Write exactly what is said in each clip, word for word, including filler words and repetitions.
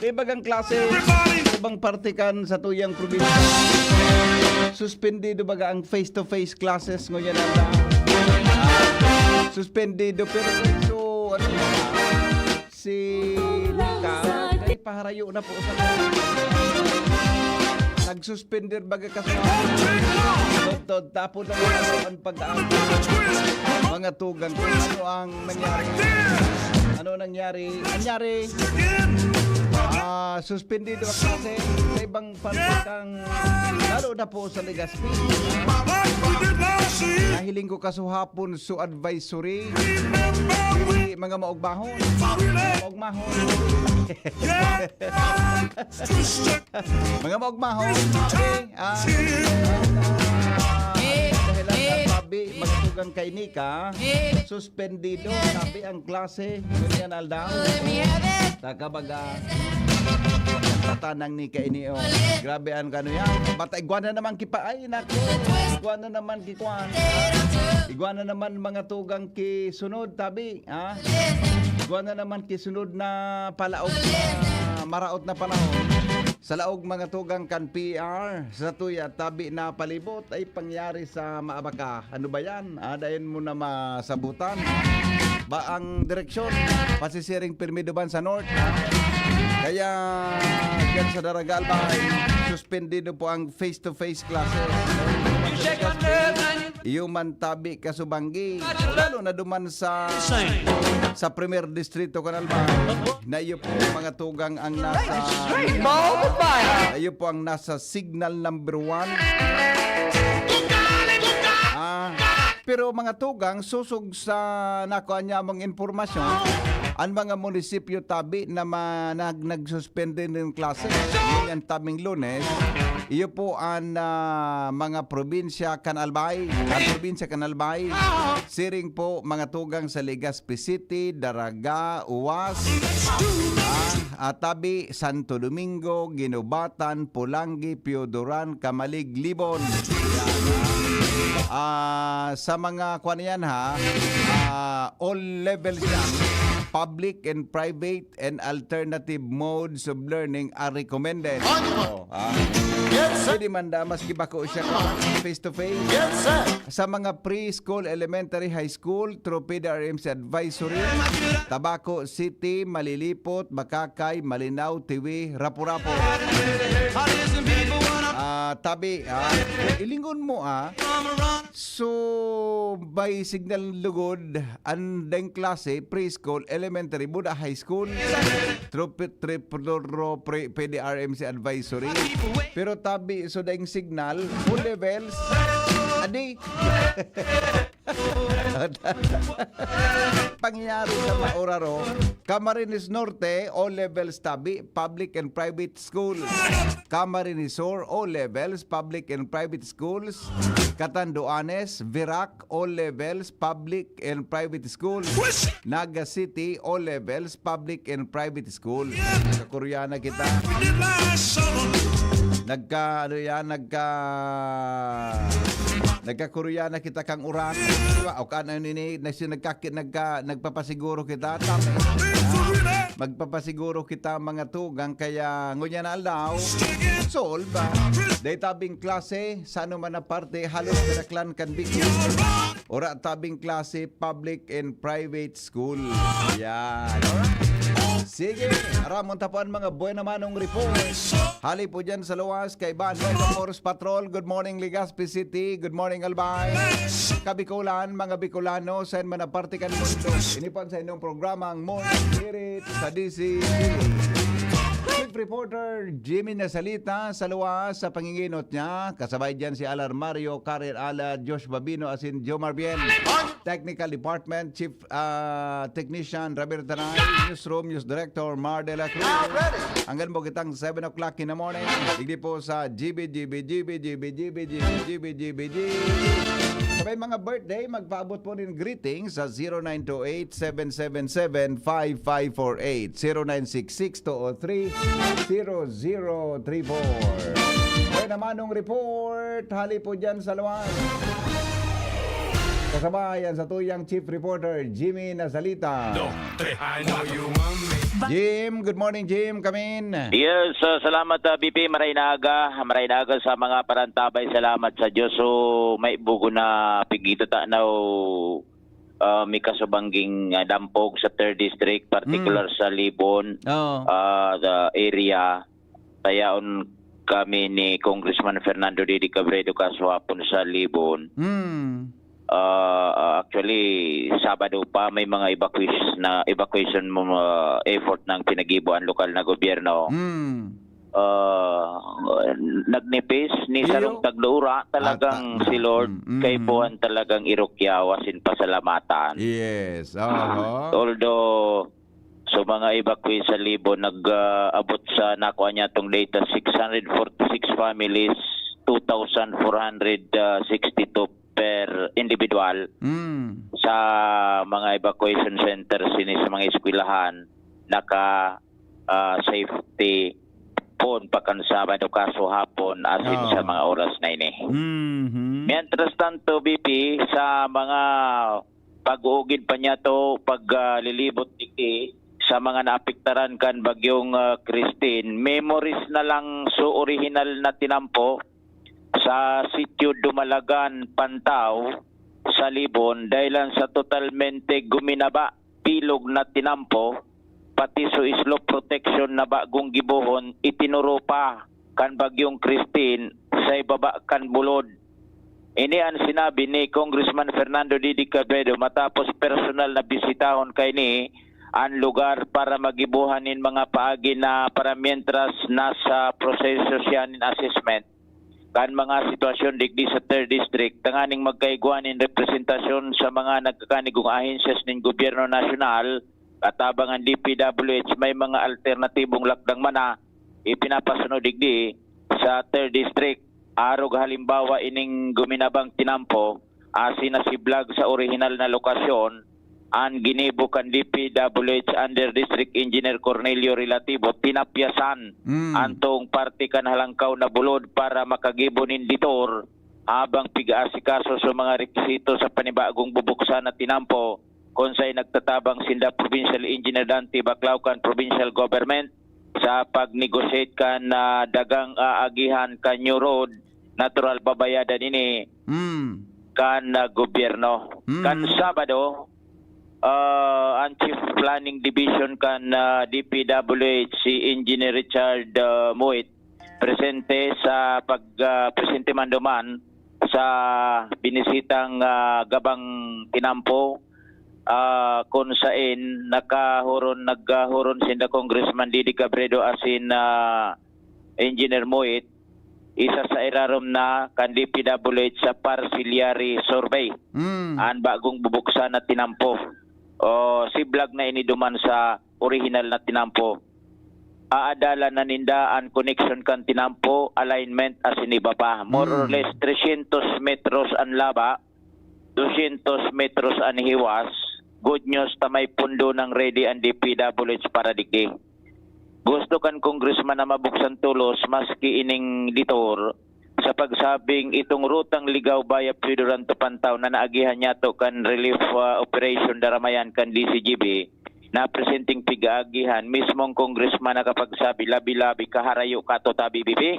Kaibagang klase, ibang parte kan sa tuyang probinsya. Suspendido baga ang face-to-face classes ngunyan anda. Suspendido, pero so, ano na, si Nika, ay paharayo na po sa nagsuspender baga kasi. Tod, tapos na mga pag-aaway. Mga tugang kung ano ang nangyari. Ano nangyari? Nangyari. Ah, suspendido ang klase sa ibang parte kang, lalo na po sa Legazpi. Nahiling ko kasuhapon so advisory. Hindi mga maugmahon. Maugmahon. Mga maugmahon. Okay, ah, dahilan na sabi, mga tugang kay Nika, suspendido, sabi ang klase, ganyan aldaw. Takabaga, tatanang ni kaini, oh. Grabe ang kano yan. Bata, igwa na naman kipa, ay, naku. Igwa na naman kikwan. Igwa na naman mga tugang ki sunod, tabi, ha? Igwa na naman ki sunod na palaog na maraot na panahon. Sa laog mga tugang kan P R, sa tuya, tabi na palibot ay pangyari sa Maabaka. Ano ba yan? Ah, dayon mo na masabutan. Ba ang direksyon? Pasisiring pirmi duman sa north. Kaya, dyan sa Daragal ba, suspendido po ang face-to-face classes. Iyo man tabi kasubanggi. Lalo na duman sa, sa Primer Distrito, Kanalban. Na iyo po mga tugang ang nasa, na iyo po ang nasa signal number one. Ah, pero mga tugang, susog sa nakuha niya mong impormasyon, ang mga munisipyo tabi na ma-, nag-, nagsuspende ng klase. Yan tabing Lunes, iyo po ang, ah, mga probinsya kan Albay. Ang probinsya kan Albay, siring po mga tugang sa Legazpi City, Daraga, Uwas, ah, ah, tabi, Santo Domingo, Guinobatan, Polangui, Pioduran, Camalig, Libon. Ah, sa mga kwan yan ha, ah, all levels yan. Public and private and alternative modes of learning are recommended. Oh, ah. Yes, sir. Pwede man da, maski bako siya face to face. Yes, sir. Sa mga preschool, elementary, high school, through P D R M C advisory, Tabaco City, Malilipot, Bakakay, Malinao, Tiwi, Rapu-Rapu. Ah, tabi, ah, ilingon mo, ah. So, by signal lugod, ang deng klase, preschool, elementary, buda high school, through P-, through, through, through pre-, P D R M C advisory. Pero tabi, so deng signal, O levels, adi. Pangyayari sa Mauraro, Camarines Norte, O levels tabi, public and private school. Camarines Sur, O levels, public and private schools. Catanduanes, Virac, O levels, public and private school. Naga City, O levels, public and private school. Nagkakuryana kita. Nagka, ano yan, nagka, nagkakuryana kita kang uran. Diba? O kan ano nini, na si nagkaki-, nagka, nagpapasiguro kita. Tama. Magpapasiguro kita mga tugang, kaya ngunyan na aldaw, solve ba? Dahil tabing klase, sa anuman na parte, halos kadaklan kan Bicol. Ora tabing klase, public and private school. Yan. Sige, ramon tapuan mga buena manong report. Hali po dyan sa luwas, kay Ban Mega Force Patrol. Good morning, Legazpi City. Good morning, Albay. Kabikulan, mga Bicolano, sa man na parte kan mundo. Ini po ang sa inyong programa, ang Morning Spirit sa D C. Chief Reporter Jimmy Nasalita sa luwas sa panginginot niya. Kasabay dyan si Alar Mario, Karen Ala, Josh Babino, asin Jomar Bien. Technical Department, Chief, ah, Technician Ramir Tanay, Newsroom, News Director Mar de la Cruz. Hanggang mo kitang seven o'clock in the morning. Digdi po sa G B, G B, G B, G B, G B, G B, G B, G B, G B. Sa may mga birthday, magpaabot po nin greetings sa zero nine two eight, seven seven seven, five five four eight, zero nine six six two oh three, zero zero three four. Buena manong report, hali po dyan sa luwas. Kasama yan sa tuyang chief reporter, Jimmy Nazalita. Dos, tres, ano yung mami? Jim, good morning, Jim. Come in. Yes, uh, salamat uh, B P. Maray na aga. Maray na aga sa mga parantabay. Salamat sa Diyos. So, may bugo na pigito tanaw uh, may kasubangging uh, dampog sa third district, particular sa Libon Oh. uh, the area. Tayaon kami ni Congressman Fernando Didi Cabredo kasuhapon sa Libon. Mm. Uh, actually, Sabado pa may mga evacuation na evacuation mo uh, effort ng pinagibo ang lokal na gobyerno. Mm. Uh, nagnipis ni Iyo. Sarong Tagluura talagang Ata- si Lord Mm, mm. kay buwan talagang irukyaw asin pasalamatan. Yes. Oho. Although so mga evacuee sa Libon nag-abot sa nakuha niya tong data six hundred forty-six families, two thousand four hundred sixty-two per individual Mm. sa mga evacuation centers sini sa mga eskwelahan naka ah, safety pon pakan Sabado kaso hapon asin Oo. sa mga oras na ini. Mhm. Mientras tanto, B P, sa mga pag-uugid pa niya to, paglilibot digdi sa mga naapektaran kan bagyong ah, Christine, memories na lang so orihinal na tinampo sa sitio Dumalagan, Pantao, sa Libon, dahilan sa totalmente guminaba, bilog na tinampo, pati so slope protection na bagong gibohon, itinuro pa kan bagyong Christine sa ibaba kan bulod. Ini an sinabi ni Congressman Fernando Didi Cabredo matapos personal na bisitahon kaini an lugar para magibohan nin mga paagi na para mientras nasa proseso siya nin assessment kan mga sitwasyon digdi sa third District tanganing magkaigwa nin representasyon sa mga nagkakanigong ahensyas nin gobyerno nasyonal, katabang an D P W H may mga alternatibong lakdang mana ipinapasunod digdi sa third District. Arog halimbawa ining guminabang tinampo, asin nasiblag sa orihinal na lokasyon, an ginibo kan D P W H Under District Engineer Cornelio Relativo, tinapyasan Mm. an toong parte kan halangkaw na bulod para makagibo nin detour habang pig-aasikaso sa mga rekisito sa panibagong bubuksan na tinampo, kun saen nagtatabang sinda Provincial Engineer Dante Baclao kan Provincial Government sa pag-negotiate kan ah, dagang aagihan kan new road, natural babayadan ini Mm. kan ah, gobyerno. Mm. Kan Sabado, ah, ang Chief Planning Division kan ah, D P W H, si Engineer Richard ah, Muit, presente sa pag ah, presente man duman sa binisitang ah, gabang tinampo, ah, kun saen nakahuron naghuron sinda Congressman Didi Cabredo asin ah, Engineer Muit, isa sa irarom na kan D P W H sa parcellary survey Mm. an bagong bubuksan na tinampo. O siblag na ini duman sa orihinal na tinampo. Aadalan na ninda an connection kan tinampo, alignment asin iba pa. More or Mm. less trescientos metros an laba, doscientos metros an hiwas. Good news ta may pundo nang ready an D P W H para digdi. Gusto kan congressman na mabuksan tolos maski ining detour sa pagsabing itong rutang Ligao Baya Puyo Duran to Pantao na naagihan niyato kan relief ah, operation daramayan kan D C G B na presenteng pig-aagihan, mismong congressman nakapagsabi, labi-labi kaharayo kato tabi bibi.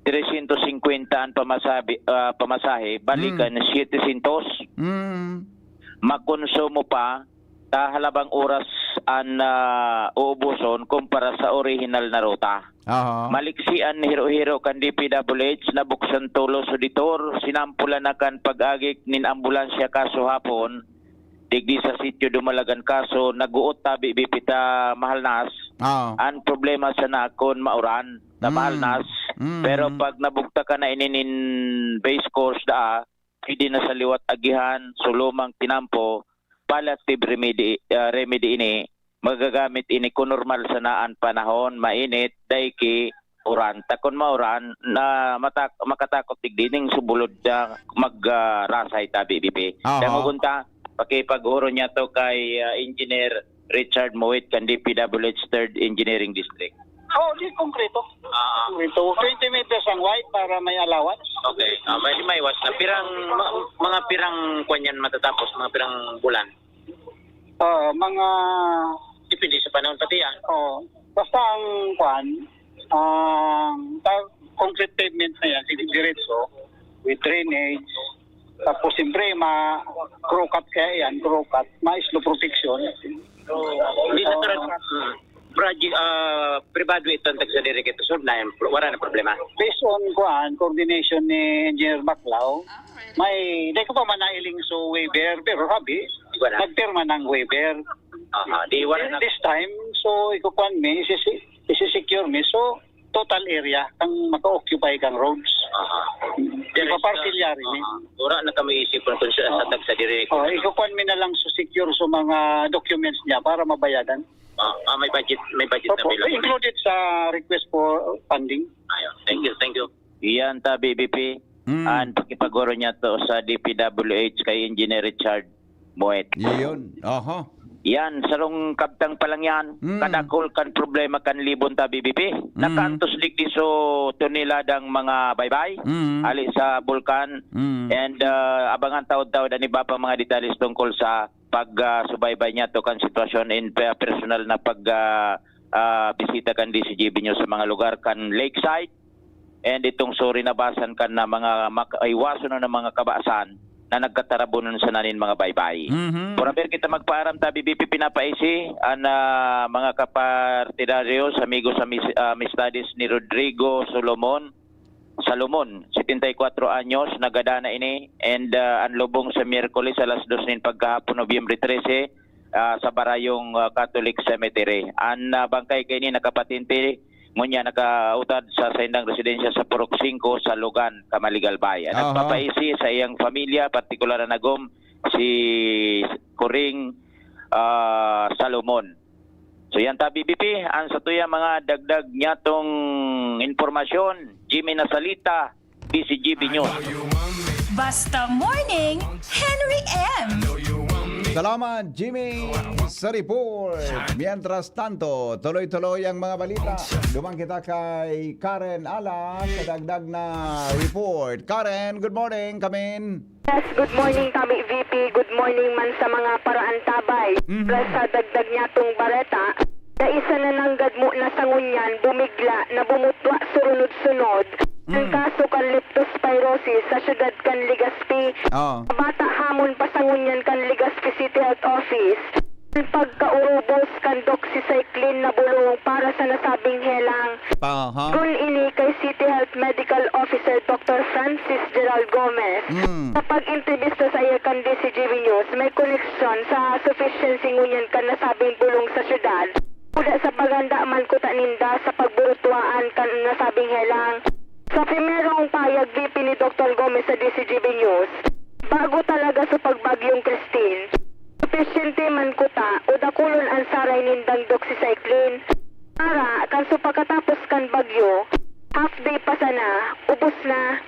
Trescientos cincuenta an pamasabi, ah, pamasahe, balikan Mm. setecientos. Mm. Makonsumo pa ta halabang oras an ah, uubuson kumpara sa orihinal na ruta. Aha. Maliksi an hiro-hiro kan D P W H na buksan tolos o detour, sinampulan na kan pag-agi nin ambulansya kaso hapon, digdi sa sitio Dumalagan kaso, naguot tabi bipita mahalnas. Ah. An problema sana kun mauran na Mm. mahalnas. Mm. Pero pag nabugta ka na ini nin base course daa, pwede na sa liwat agihan, sulomang tinampo, palliative remedy, ah, remedy ini, magagamit ini kun normal sana an panahon, mainit, daiki, uran. Ta kun mauran, na matak- makatakot digdi ning subulod na mag ah, rasay tabi bibi. Aha. Dangogon ta, pakipag-oro niya to kay ah, Engineer Richard Mowit kan D P W H third Engineering District. Oh, di konkreto. Ah, ah. Ito, twenty meters ang wide para may allowance. Okay. Ah, may, may iwas na. Pirang, ma-, mga pirang kwan yan matatapos, mga pirang bulan. Ah, mga Depende sa panahon pati yan. Oh, basta ang kwan, ang ta-, concrete pavement na yan, sige, diretso, with drainage. Tapos, siyempre, ma-crow cut kaya yan, crow cut, ma-slope protection. Hindi na Oh. talaga, mm, project, ah, pribado itong tagsa diri kay Tusod na yan, wala na problema. Based on, kuan, coordination ni Engineer Baclaw, may, di ko pa man nailing so waiver, pero sabi, Di ba na? nagpirma ng waiver. Aha, di wala And na. this time, so, ikukuan mi, isisi-, isi-secure mi, so, total area, kang maka-occupy kang roads. Aha. Di ba, There is, partial yari ni? aha. Wala na kami isip kung, kung sa, sa Oo. tagsa diri. Oh, ikukuan mi na lang so secure so mga documents niya para mabayadan. Ah, ah, may budget, may budget na Opo, bilang. Included sa request for funding. Ayun. Thank you, thank you. Iyan ta, B B P. Mm. An pakipagoro niya to sa D P W H kay Engineer Richard Moet. Iyon. Aha. Yan, sarong kabtang pa lang yan. Mm. Kadakul kan problema kan libon ta, B B P. Mm. Nakaantos digdi so toneladang mga baybay. Mm. Ali sa bulkan. Mm. And, ah, abangan taod-taod an iba pang mga detalles tungkol sa pag, ah, subaybay niya to kan sitwasyon in pe-, personal na pag, ah, ah, bisita kan D C G B News sa mga lugar kan Lakeside. And itong so rinabasan kan na mga mak-, ay, waso na ng mga kabasan na nagkatarabunan sa nanin mga baybay. Mhm. Por haber kita magpaaram ta, B B P pinapaisi, an, ah, mga kapartidaryos, amigos, amis-, ah, amistades ni Rodrigo Solomon, Salomon, setenta y cuatro anyos, nagada na ini, and, ah, an lubong sa Miyerkules alas dos nin pagkahapon, Nobyembre trese, ah, sa Barayong, ah, Catholic Cemetery. An, ah, bangkay kaini nakapatente, ngunyan nakautad sa saindang residensya sa Purok singko sa Logan, Camaligalbay. An Aha. nagpapaisi sa iyang pamilya, partikular na nagom, si Kuring, ah, Salomon. So, yan ta, B B P, an satuyang mga dagdag niyatong impormasyon, Jimmy Nasalita, D C G B News. Basta Morning, Henry M. Salamat, Jimmy, sa report. Mientras tanto, tuloy-tuloy ang mga balita. Duman kita kay Karen Ala sa dagdag na report. Karen, good morning. Come in. Yes, good morning, Tami V P. Good morning man sa mga paraantabay. Mhm. Plus, sa dagdag niya tong bareta, dai sa nananggad mo na sa ngunyan, bumigla na bumutwa surunod-sunod ang Mm. kaso kan leptospirosis sa siyudad kan Legazpi. Oh. Bata hamon pa sa ngunyan kan Legazpi City Health Office. Pagkaurubos kan doxycycline na bulong para sa nasabing helang. Aha. Kun ini kay City Health Medical Officer Doctor Francis Gerald Gomez. Mm. Sa pag-entrevista sa iya kan D C G B News, may koneksyon sa sufficiency ngunyan kan nasabing bulong sa syudad. Kuda sa paghanda man kuta ninda sa pagburutuaan kan nasabing helang. Sa primerong pahayag V P ni Doctor Gomez sa D C G B News, bago talaga sa pagbagyong Christine. Supisyente man kuta o dakulon an saray nindang doxycycline. Para kan su pagkatapos kan bagyo, half day pa sana, ubos na.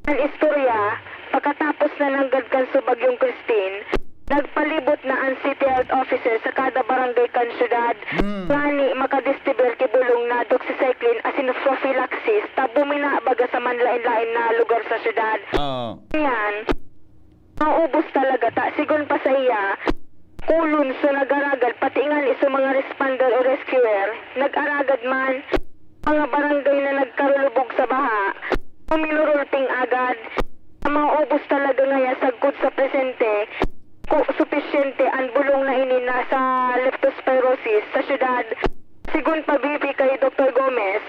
An istorya, pagkatapos na nanggad kan su bagyong Christine, nagpalibot na an City Health Officer sa kada barangay kan syudad. Hmm. Ngani makadistribuir ki bulong na doxycycline asin prophylaxis ta bumina baga sa manlain-lain na lugar sa syudad. Oo. Yan. Maubos talaga ta, sigon pa sa iya, kulon so nagaragad, pati ngani so mga responder o rescuer, nag-aragad man. Mga barangay na nagkarulubog sa baha, uminurulping agad. Maubos talaga ngaya sagkod sa presente, ku-, supisyente an bulong na ini na sa leptospirosis sa syudad. Sigon pa V P kay Doctor Gomez,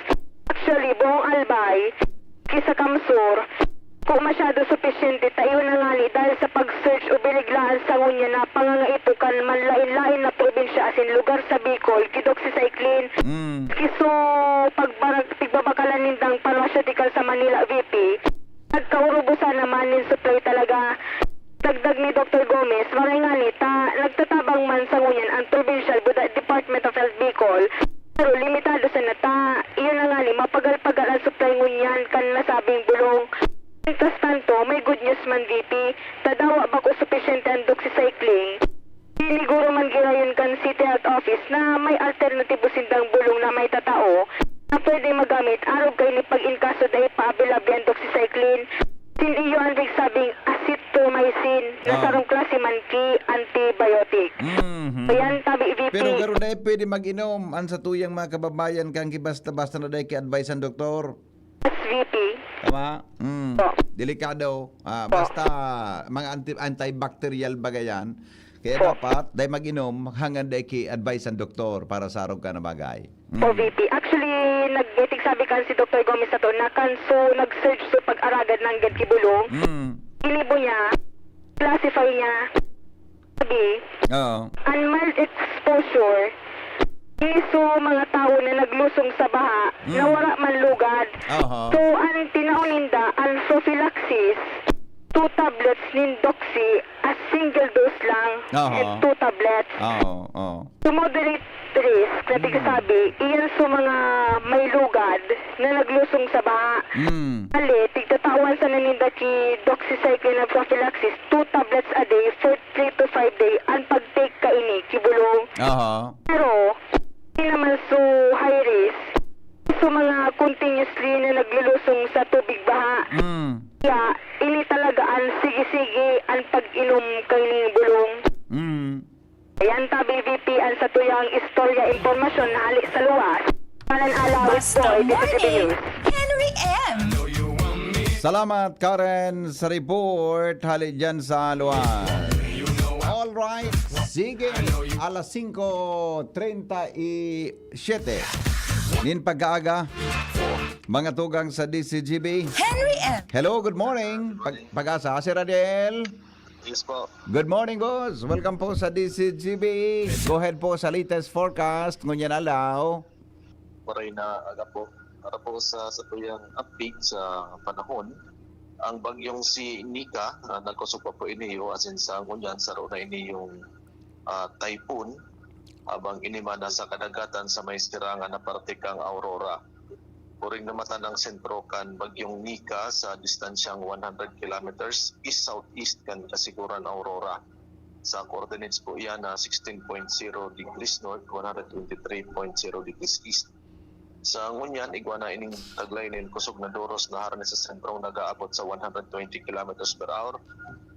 actually, buong Albay, ki sa Kamsur, ku masyado supisyente ta iyo na ngani dahil sa pag-search o biniglaan sa ngunyan na pangangaipo kan manlain-lain na probinsya asin lugar sa Bicol, ki doxycycline. Mm. Ki so pagbarag-, pigbabakalan nindang pharmaceutical sa Manila, V P. Nagkaurubosan naman nin supply talaga. Dagdag ni Doctor Gomez, maray ngani ta nagtatabang man sa ngunyan an Provincial Buda-, Department of Health Bicol, pero limitado sana ta, iyo na ngani, mapagal-pagal an supply ngunyan kan nasabing bulong. Mientras tanto, may good news man, V P, ta dawa bako supisyente an doxycycline. Siniguro man girayon kan City Health Office na may alternatibo sindang bulong na may tatao, na pwede magamit arog kaini pag in kaso dai pa available an doxycycline. Sin iyo an nagsabing azithromycin na Ah. sarong klase man ki antibiotic. Mhm. Ayan, tabi, V P. Pero garo dai pwede mag-inom an satuyang mga kababayan kan ki basta-basta na dai ki advice an doktor. Yes, V P. Tama? Mm. Po. Delikado. Ah, Po. basta mga anti-, antibacterial ba yan. Kaya Po. dapat, dai mag-inom, hanggang dai ki-advise ang doktor para sa arog ka na bagay. Mm. Po, V P. Actually, nag-, nagsabi kan si Doktor Gomez sa to, na kan so, nag-search so pag-aragad ng gad ki bulong. Mm. Ginibo niya, classify niya, sabi, Oo. An mild exposure, iso mga tawo na naglusong sa baha na Mm. wala man lugad. Aha. So, an tinao ninda, an prophylaxis, two tablets nin doxy, a single dose lang, Aha. and two tablets. Oo, oo. So, moderate risk na Mm. tigsabi, iyan sa mga may lugad na naglusong sa baha. Mm. Ali, tigtatawan sa naninda ki doxycycline na prophylaxis, two tablets a day for three to five day an pag-take kaini ki bulong. Aha. Pero, di naman so high risk. So, mga continuously na naglulusong sa tubig baha. Mm. Kaya, ini talaga an sige-sige an pag-inom kaining bulong. Mm. Ayan, tabi V P, an satuyang istorya, impormasyon hali sa luwas. Manan Alawit Basta Boy, dito sa morning, News. Henry M. Salamat, Karen, sa report. Hali dyan sa luwas. All right. Sige. Alas singko treinta y siete nin pagkaaga. Mga tugang sa D C G B. Henry M. Hello, good morning. Pag-, Pag-asa, si Radiel. Yes po. Good morning, boss. Welcome po sa D C G B. Go ahead po sa latest forecast ngunyan aldaw. Maray na aga po. Para po sa satuyang update sa panahon, ang bagyong si Nika, ah, nagkusog pa po ini, asin sa ngunyan, saro na ini yung, ah, typhoon, habang ini man nasa kadagatan sa may sirangan na parte kang Aurora. Puring namatan ang sentro kan bagyong Nika sa distansyang one hundred kilometers east-southeast kan Kasiguran Aurora. Sa coordinates po iyan na sixteen point zero degrees north, one hundred twenty-three point zero degrees east. Sa ngunyan, igwa na ining taglay nin kusog na doros na harani sa sentrong nag-aabot sa one hundred twenty kilometers per hour,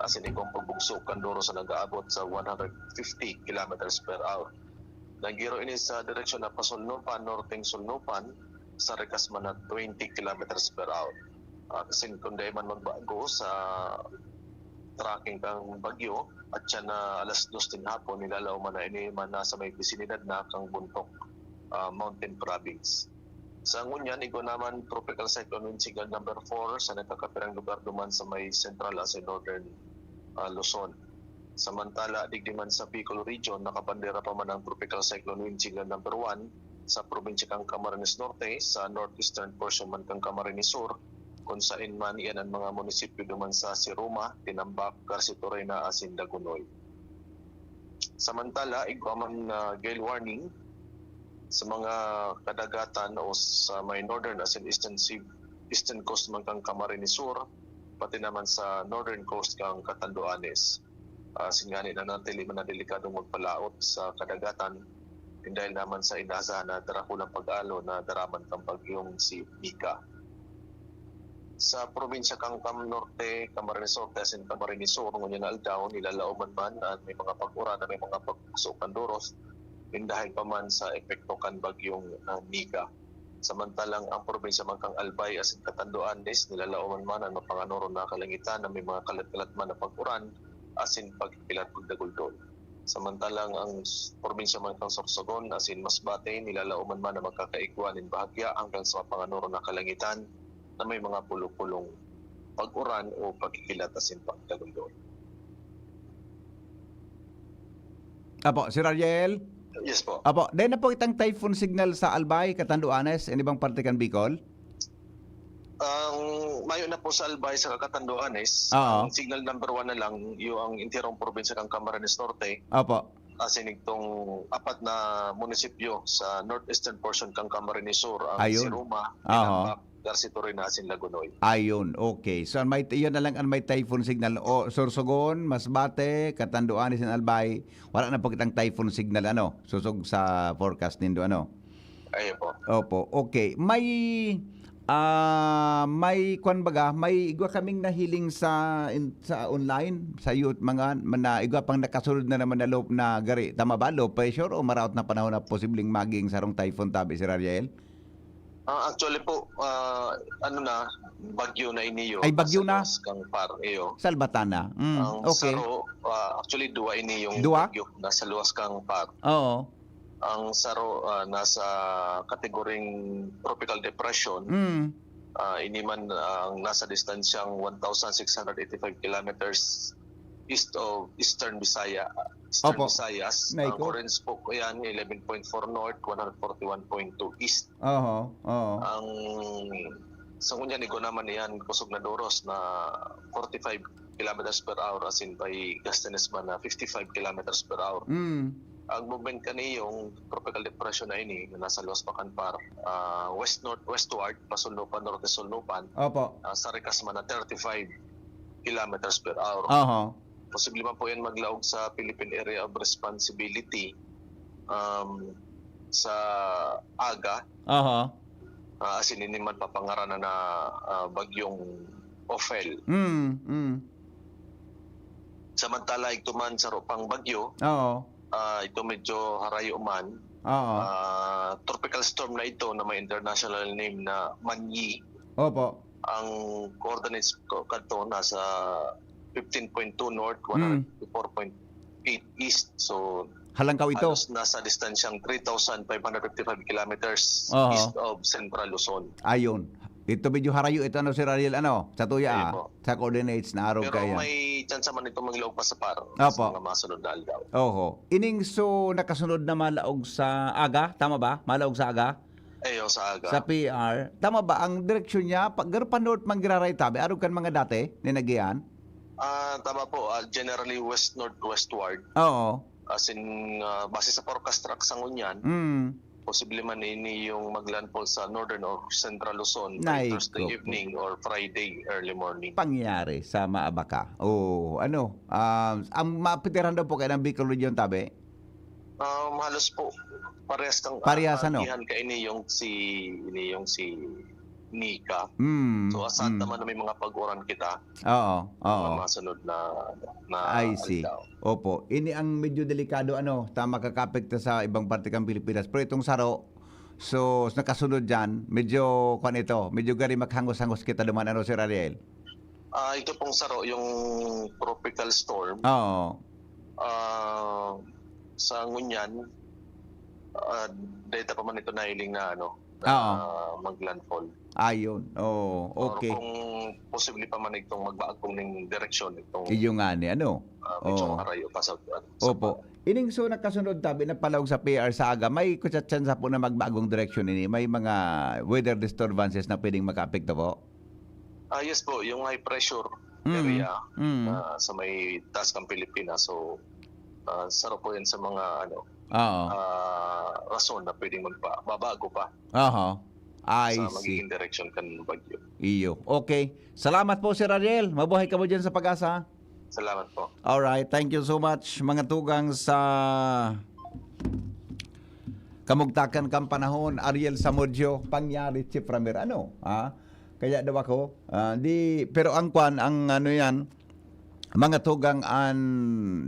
asin igwang pagbugso kan doros na nag-aabot sa one hundred fifty kilometers per hour. Naggiro ini sa direksyon na pasulnupan, norteng sulnupan, sa rikas man na twenty kilometers per hour. Ah, kasi kung dai man magbago sa tracking kang bagyo, at siya na alas dos din hapon, nilalaw man na ini man nasa may bisinidad na kang Bontoc, ah, Mountain Province. Sa ngunyan, igwa naman Tropical Cyclone Wind Signal number four sa nagkakapirang lugar duman sa may central asin northern, ah, Luzon. Samantala, digdi man sa Bicol Region, nakabandera pa man ang Tropical Cyclone Wind Signal number one sa probinsya kang Camarines Norte, sa northeastern portion man kang Camarines Sur, kung sain man iyan ang mga munisipyo duman sa Siruma, Tinambac, Garcitorena, asin Dagonoy. Samantala, igwa man na gale warning sa mga kadagatan o sa may northern asin eastern sea, eastern coast man kang Camarines Sur, pati naman sa northern coast kang Catanduanes. Ah, singani na natili man na delikadong magpalaot sa kadagatan, dahil naman sa inasahan na darakulang pag-alo na daraman kang bagyong si Nika. Sa probinsya kang Cam Norte, Camarines Norte, asin Camarines Sur, ngunyan na aldaw, nilalaoman man an may mga pag-uran na may mga pagbugso kan doros, nin dahil pa man sa epekto kan bagyong, ah, Nika. Samantalang ang probinsya man kang Albay asin Catanduanes, nilalaoman man an mapanganoron na kalangitan na may mga kalat-kalat man na pag-uran asin pagkikilat pagdaguldol. Samantalang ang s-, probinsya man kang Sorsogon asin Masbate, nilalaoman man na magkakaigwa nin bahagya hanggang sa mapanganoron na kalangitan na may mga pulo-pulong pag-uran o pagkikilat asin pagdaguldol. Apo, Sir Ariel? Yes po. Apo, dai na po itang typhoon signal sa Albay, Catanduanes, and ibang parte kan Bicol? Ang mayo na po sa Albay sa Catanduanes, Oo. ang signal number one na lang, yung ang entirong probinsya ng Camarines Norte. Opo. Asin itong apat na munisipyo sa northeastern portion kang Camarines Sur, ang Ayun. Siruma, Aha. Tinambac, Garcitorena, asin Lagonoy. Ayun, okay. So, may, yun na lang ang may typhoon signal. O, Sorsogon, Masbate, Catanduanes, and Albay, wala na po kitang typhoon signal, ano, susog sa forecast nindo, ano? Ayo po. Opo, okay. May, ah, may kwan baga, may igwa kaming nahiling sa in sa online, sa youth, mga na igwa pang nakasunod na naman na low na gari. Tama ba? Low pressure o maraot na panahon na posibleng maging sarong typhoon tabi, Sir Ariel? Ah, actually po, ah, ano na, bagyo na ini yo. Ay, bagyo na? Sa luwas kang PAR, iyo. Salbatana. Mm, Ang okay. saro, ah, actually, duwa ini yung Duwa? bagyo na sa luwas kang PAR. Oo. Ang saro, ah, nasa kategoryang tropical depression. Mm. Ah, ini man ang nasa distansyang one thousand six hundred eighty-five kilometers east of Eastern Bisaya, Eastern Opo. Visayas. Nay Ang ko. current po ko yan, eleven point four north, one hundred forty-one point two east. Oho, oo. Ang sa ngunyan, igwa naman iyan, kusog na duros na forty-five kilometers per hour, as in by gustiness man na fifty-five kilometers per hour. Mm. Ang movement kani yung tropical depression na ini, na nasa luwas pa kan PAR, ah, west-north, westward, pasundupan, norte-sundupan, Opo. ah, sa rikas man na thirty-five kilometers per hour. Oho. Posible man po yan maglaog sa Philippine Area of Responsibility, um, sa aga. Oho. Ah, as in, ini man papangaranan na, ah, bagyong Ophel. Mm, mm. Samantala, ito man saro pang bagyo, Oo. ah, ito medyo harayo man. Oo. Ah, tropical storm na ito na may international name na Manyi. Opo. Ang coordinates ko kadto nasa fifteen point two north, Mm. one hundred four point eight east. So, Halangkaw ito. halos nasa distansyang three thousand five hundred fifty-five kilometers Oho. east of Central Luzon. Ayun. Ito medyo harayo ito, ano, Sir Ariel, ano? Sa tuya, Ayun ah. po. Sa coordinates na araw Pero kaya. May chance man itong maglaog pa sa PAR Opo. sa mga masunod na aldaw. Oho. Ining so nakasunod na malaog sa aga, tama ba? Malaog sa aga? Ayo, sa aga. Sa P R. Tama ba? Ang direksyon niya, pag garo pa north man giraray tabi, arog kan mga dati, ninagian? Ah, tama po. Ah, generally west-northwestward. Oo. As in, ah, base sa forecast track sa ngunyan, Mm. posible man ini yung maglandfall sa northern or central Luzon Nay by Thursday ko po. Evening or Friday early morning. Pangyari sa Maabaka. Oo, ano, um, ang maapektaran daw po kaya ng Bicol Region, tabi? Um, halos po, parehas kang Parehas, ano? Kaihan ka ini yung si, ini yung si Nika. Mm, So, asahan mm. naman na may mga pag-uran kita. Oo, oo. Mga masunod na, na I see. aldaw. Opo. Ini ang medyo delikado, ano, ta makakapekto sa ibang parte kan Pilipinas. Pero itong saro, so, nakasunod dyan, medyo, kwan ito, medyo gari maghangos-hangos kita duman, ano, Sir Ariel? Ah, ito pong saro, yung tropical storm, Oo. ah, sa ngunyan, ah, data pa man ito nahiling na, ano, na Oo. maglandfall. Ayun. Oo, Or okay. kung posible pa man itong magbagong ning direksyon, itong Iyo nga ni, ano? ah, medyo Oo. harayo pa sa, sa Opo. Ining so nakasunod tabi na palaog sa P R sa aga, may kutsatsansa po na magbagong direksyon ini. May mga weather disturbances na pwedeng makaapekto po? Ah, yes po, yung high pressure Mm, area mm. ah, sa may taas kang Pilipinas. So, ah, saro po yan sa mga ano, Oo. ah, rason na pwedeng magpa-, babago pa Aha. I sa see. Magiging direksyon kan bagyo. Iyo. Okay. Salamat po, Sir Ariel. Mabuhay ka mo dyan sa Pag-asa. Salamat po. Alright. Thank you so much, mga tugang sa kamugtakan kang panahon. Ariel Samudio, Pangyari, Chief Ramir. Ano? Ha? Kaya daw ako, ah, di, pero ang kwan, ang ano yan, mga tugang an,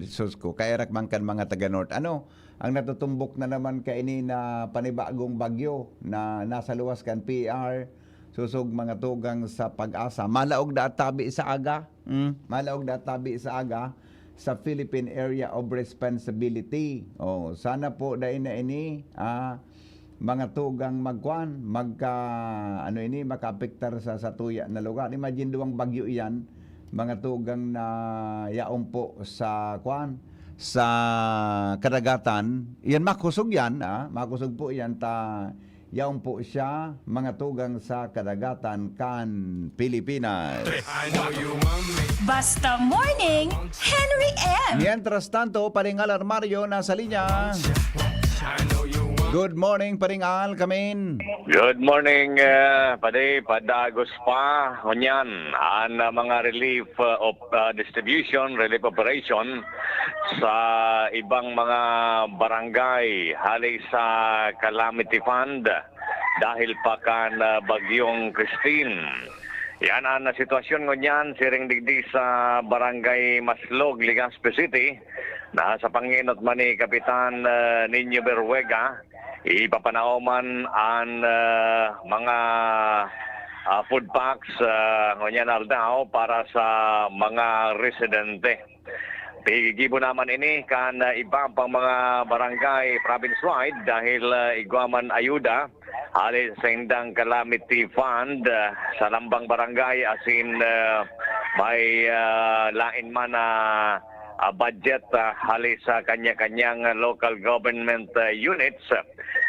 sus ko, kairak man kan mga taga North. Ano? Ang natutumbok na naman kaini na panibagong bagyo na nasa luwas kan P R, susog mga tugang sa Pag-asa. Malaog na at tabi sa aga. Mm, malaog na at tabi sa aga sa Philippine Area of Responsibility. Oh, sana po dai na ini, ah, mga tugang magkuan, magka, ano ini, makaapektar sa, sa tuya na lugar. Imagine, duwang bagyo iyan, mga tugang na yaon po sa, kuan, sa kadagatan. Iyan, makusog yan, ah, makusog po iyan, ta yaon po siya, mga tugang sa kadagatan kan Pilipinas. Basta Morning, Henry M. Mientras tanto, Paring Al Armario nasa linya. Good morning, Paring Al, kamin. Good morning, uh, Padi. Padagos pa, ngunyan, an uh, mga relief uh, op, uh, distribution, relief operation sa ibang mga barangay hali sa calamity fund dahil pa kan uh, bagyong Christine. Yan an sitwasyon ngunyan, siring digdi sa Barangay Maslog, Legazpi City, na sa pangenot man ni Kapitan uh, Nino Berruega, ipapanaoman an uh, mga uh, food packs uh, ngunyan aldaw para sa mga residente. Pigigibo naman ini kan uh, iba pang mga barangay province-wide dahil uh, igwa man ayuda hali sa indang calamity fund uh, sa lambang barangay asin uh, may uh, lain man na uh, budget uh, hali sa kanya-kanyang local government uh, units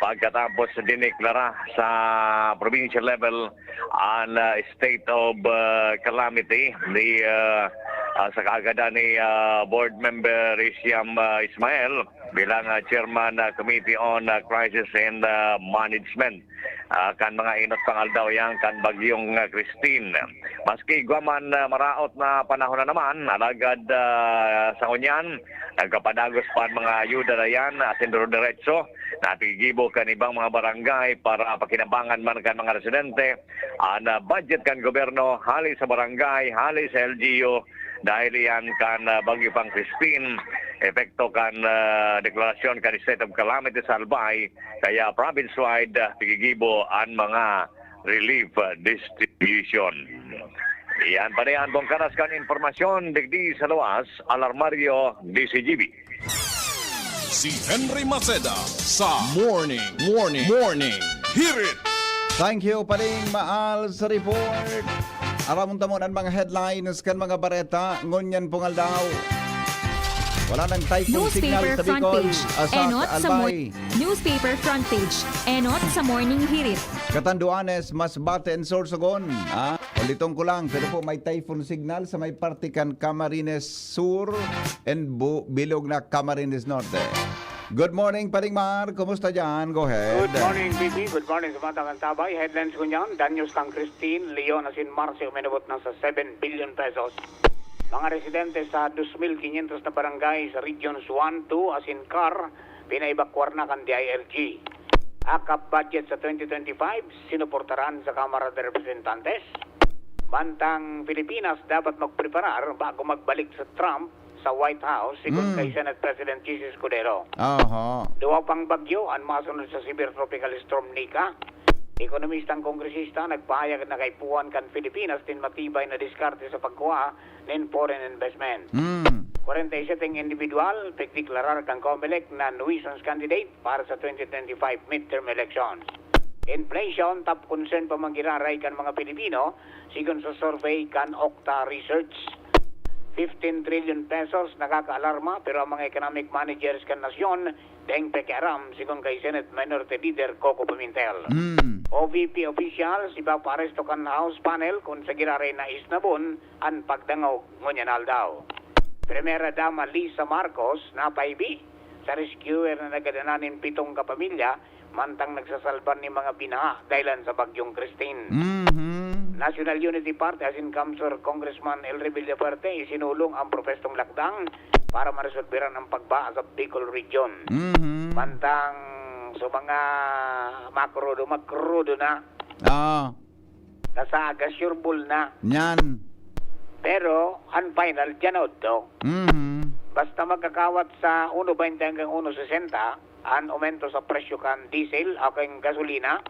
pagkatapos dineklara sa provincial level an uh, state of uh, calamity ni uh, uh, sa kaagadan ni uh, board member Risiam uh, Ismael bilang uh, chairman uh, committee on uh, crisis and uh, management uh, kan mga inot pang aldaw yan kan bagyong uh, Christine. Maski igwa man uh, maraot na panahon na naman, alagad uh, sa ngunyan, nagkapadagos pa ang mga ayuda na yan asin diretso napigibo kan ibang mga barangay para pakinabangan man kan mga residente an uh, budget kan gobyerno hali sa barangay, hali sa L G U, dahil iyan kan uh, bagyo pang Christine, epekto kan uh, deklarasyon kan state of calamity sa Albay, kaya province-wide uh, pigigibo an mga relief uh, distribution. Iyan pa niyan pong karas kan impormasyon digdi sa luwas, Alarmario D C G B. Si Henry Maceda sa Morning, Morning, Morning Hirit. Thank you, Paring Maal sa report. Aramon ta muna ang mga headlines kan mga bareta ngunyan pong aldaw. Wala nang typhoon signal Newspaper sa front Bicol, page, Asak, enot sa Albay. Newspaper front page, enot sa Morning Hirit. Catanduanes, Masbate and Sorsogon. Ah, uliton ko lang, pero po may typhoon signal sa may parte kan Camarines Sur and Bu- Bilog na Camarines Norte. Good morning, Paring Mar. Kumusta dyan? Go ahead. Good morning, B B. Good morning sa mga taga-Albay. Headlines ko niyan, danyos kan Christine, Leon asin Marcy uminabot na sa seven billion pesos. Mga residente sa dos mil quinientos na barangay sa Regions one, two asin Car, pinaebakwar na kan D I L G. Akap budget sa twenty twenty-five, sinuportaran sa Kamara de Representantes. Mantang Pilipinas dapat magpreparar bago magbalik sa Trump sa White House, sigon Mm. kay Senate President Jesus Escudero. Aha. Duwa pang bagyo an masunod sa severe tropical storm Nika. Ekonomistang kongresista nagpahayag na kaipuhan kan Pilipinas nin matibay na diskarte sa pagkua nin foreign investment. Mm. Kwarenta y siyete individual pigdeklarar kan Comelec na nuisance candidate para sa twenty twenty-five midterm elections. Inflation, top concern pa man giraray kan mga Pilipino, sigon sa survey kan Okta Research. Fifteen trillion pesos, nakakaalarma, pero ang mga economic managers kan nasyon, daing pakiaram, sigon kay Senate Minority Leader Coco Pimentel. Mm. O V P officials, ipapaaresto kan House panel kun sa giraray na isnabon an pagdangog ngunyan aldaw. Primera Dama Lisa Marcos napaibi sa rescuer na nagadanan nin pitong kapamilya mantang nagsasalban nin mga binaha dahilan sa Bagyong Christine. Mhm. National Unity Party asin CamSur Congressman Elry Villafuerte isinulong ang propwestong lakdang para maresolberan ang pagbaha sa Bicol Region. Mhm. Mantang sa mga makrudo, makrudo na. Ah. Nasa aga, sure ball na. Nyan. Pero, ang final, dyan na udto. Mhm. Basta magkakawat sa uno baynte hanggang uno sesenta, ang aumento sa presyo kan diesel o kan gasolina,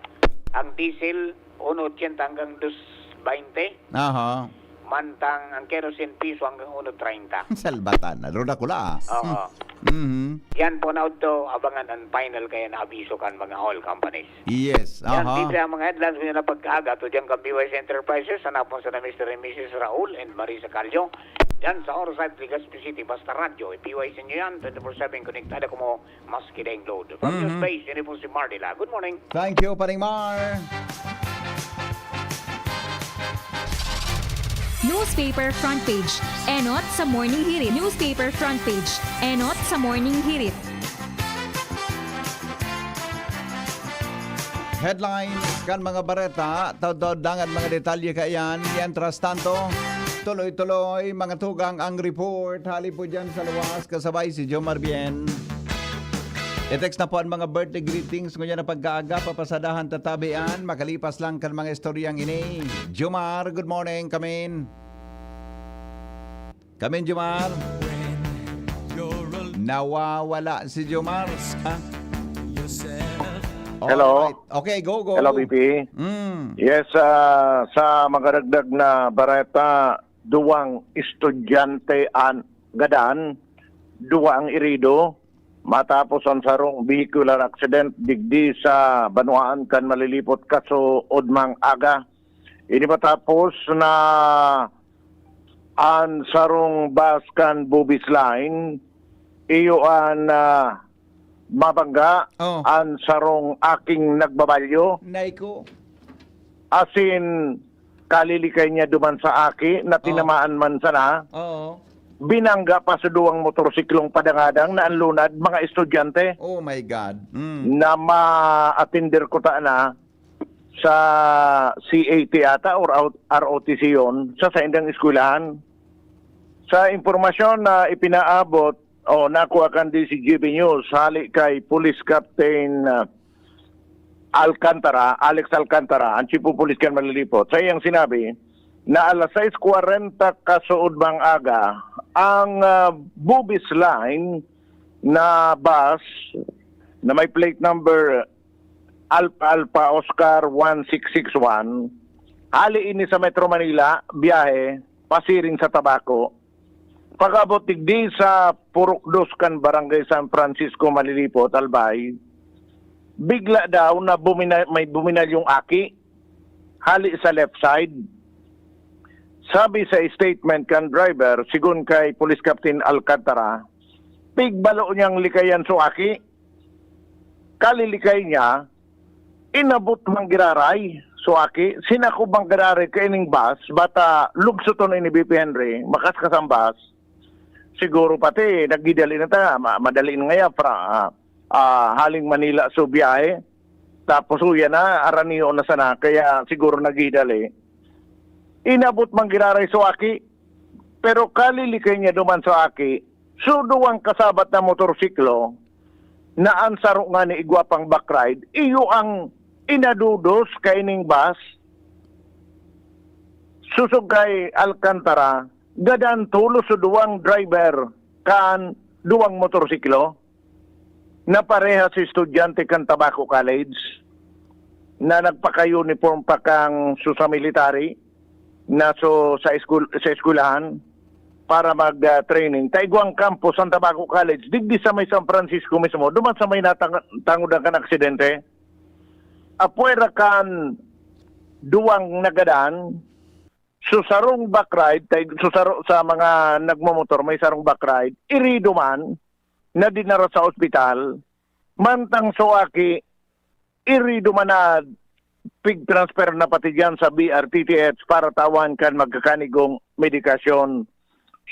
ang diesel, uno ochenta hanggang dos baynte. Aha. Mantang ang kerosene, piso hanggang uno treinta. Salbatan na. Lord, ako la, ah. Oo. Mhm. Yan po na udto, abangan ang final kaya na abiso kan mga oil companies. Yes, Yan, aha. Dito ang mga headlines ngayon na pagkaaga. To dyan kan B Y C Enterprises, hanapon sa na Mister and Missus Raul and Marisa Callo. Yan sa Orsay, Legazpi City, basta radyo, i-P Y C nyo yan, twenty-four seven konektado kamo, maski daing load. From Mhm. News Base, yun po si Mardila. Good morning. Thank you, Paring Mar. Newspaper front page. Enot sa Morning Hirit. Newspaper front page. Enot sa Morning Hirit. Headlines kan mga bareta, taud-taud dangan mga detalye kaiyan. Mientras tanto, tuloy-tuloy mga tugang ang report. Hali po dyan sa luwas, kasabay si Jomar Bien. I-text na po ang mga birthday greetings ngunyan na pagkaaga, papasadahan tatabian, makalipas lang kan mga istoryang ini. Jomar, good morning, kamin. Kamin, Jomar. Nawawala si Jomar. Ah. Hello. Alright. Okay, go, go. Hello, B P. Mm. Yes, ah, sa magaragdag na bareta, duwang estudyante an gadan, duwa ang irido, matapos ang sarong vehicular accident digdi sa banwaan kan Malilipot kaso udmang aga. Ini matapos na an sarong bus kan Bubis Line, iyo an ah, mabangga Oh. an sarong aking nagbabalyo. Nay ko. Asin, kalilikay niya duman sa aki na Oh. tinamaan man sana. Oo. Binangga pa sa duwang motorsiklong padangadang na ang lunad, mga estudyante Oh my God. Mm. na ma-attender ko ta na sa C A T ata or out- R O T C yon sa saindang eskwelahan. Sa impormasyon na ipinaabot o nakuha kan D C G B News hali kay Police Captain ah, Alcantara, Alex Alcantara, ang Chief of Police kan Malilipot, sa iyang sinabi na alas sais kwarenta kasuodmang aga, ang ah, Bubis Line na bus na may plate number Alpha Alpha Oscar one six six one, hali ini sa Metro Manila, biyahe pasiring sa Tabaco. Pag-abot digdi sa Purok Dos kan Barangay San Francisco, Malilipot, Albay, bigla daw na bumina- may buminalyong aki hali sa left side. Sabi sa statement kan driver, sigon kay Police Captain Alcantara, pigbalo niyang likayan so aki. Kalilikay niya, inabot man giraray so aki, sinakob man giraray kaining bus, bata lugsuton ini B P Henry, makaskas ang bus. Siguro pati, nagdidali na ta, ma- madali na ngaya, fra, ah, ah, haling Manila so biyahe. Tapos uya na, araniyo na sana, kaya siguro nagdidali. Inabot man giraray so aki, pero kalilikay niya duman so aki, so duwang kasabat na motorsiklo, na an saro ngani igwa pang backride, iyo ang inadudos kaining bus. Susog kay Alcantara, gadan tolos so duwang driver kan duwang motorsiklo na parehas estudyante kan Tabaco College na nagpaka-uniform pa kan susa military na so sa school sa eskwelahan para mag ah, training. Ta igwang campus ang Tabaco College digdi sa may San Francisco mismo, duman sa may natang- tangodan kan aksidente. Apwera kan duwang nagadan, so sarong backride, tay, so saro, sa mga nagmomotor, may sarong backride, irido man, na dinara sa ospital, mantang so aki, irido man na pig-transfer na pati diyan sa B R T T H para tawan kan magkakanigong medikasyon.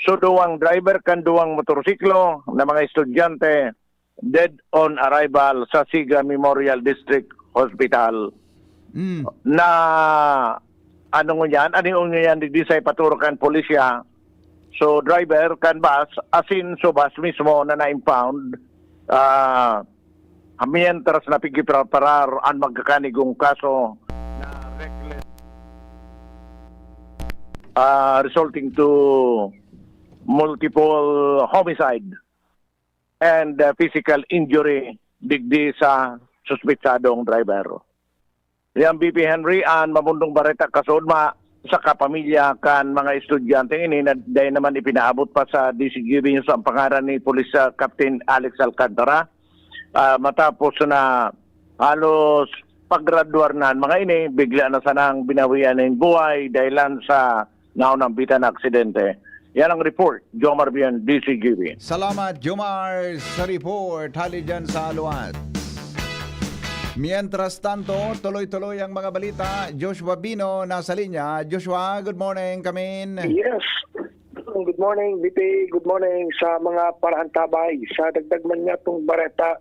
So, duwang driver kan duwang motorsiklo na mga estudyante, dead on arrival sa Siga Memorial District Hospital. Mm. Na, ano ngunyan, ano yung ngunyan, digdi sa ipaturo kan pulisya. So, driver kan bus, asin so bus mismo na na-impound, ah, mientras na pigipreparar an magkakanigong kaso na reckless, ah, resulting to multiple homicide and ah, physical injury digdi sa suspetsadong driver. Yan, B P Henry, an mabundong bareta kasudma sa kapamilya kan mga estudyante ini na dahil naman ipinaabot pa sa D C G B News ang pangaran ni Police ah, Captain Alex Alcantara. Ah, matapos na halos paggraduar na ang mga ini, bigla na sanang binawian ng buhay dahilan sa naunang bitan na aksidente. Yan ang report, Jomar Bien, D C G B. Salamat, Jomar, sa report. Hali dyan sa Aluat. Mientras tanto, tuloy-tuloy ang mga balita. Joshua Bino nasa linya. Joshua, good morning, kamin. Yes. Good morning, B P. Good morning sa mga paraantabay. Sa dagdag man niya itong bareta,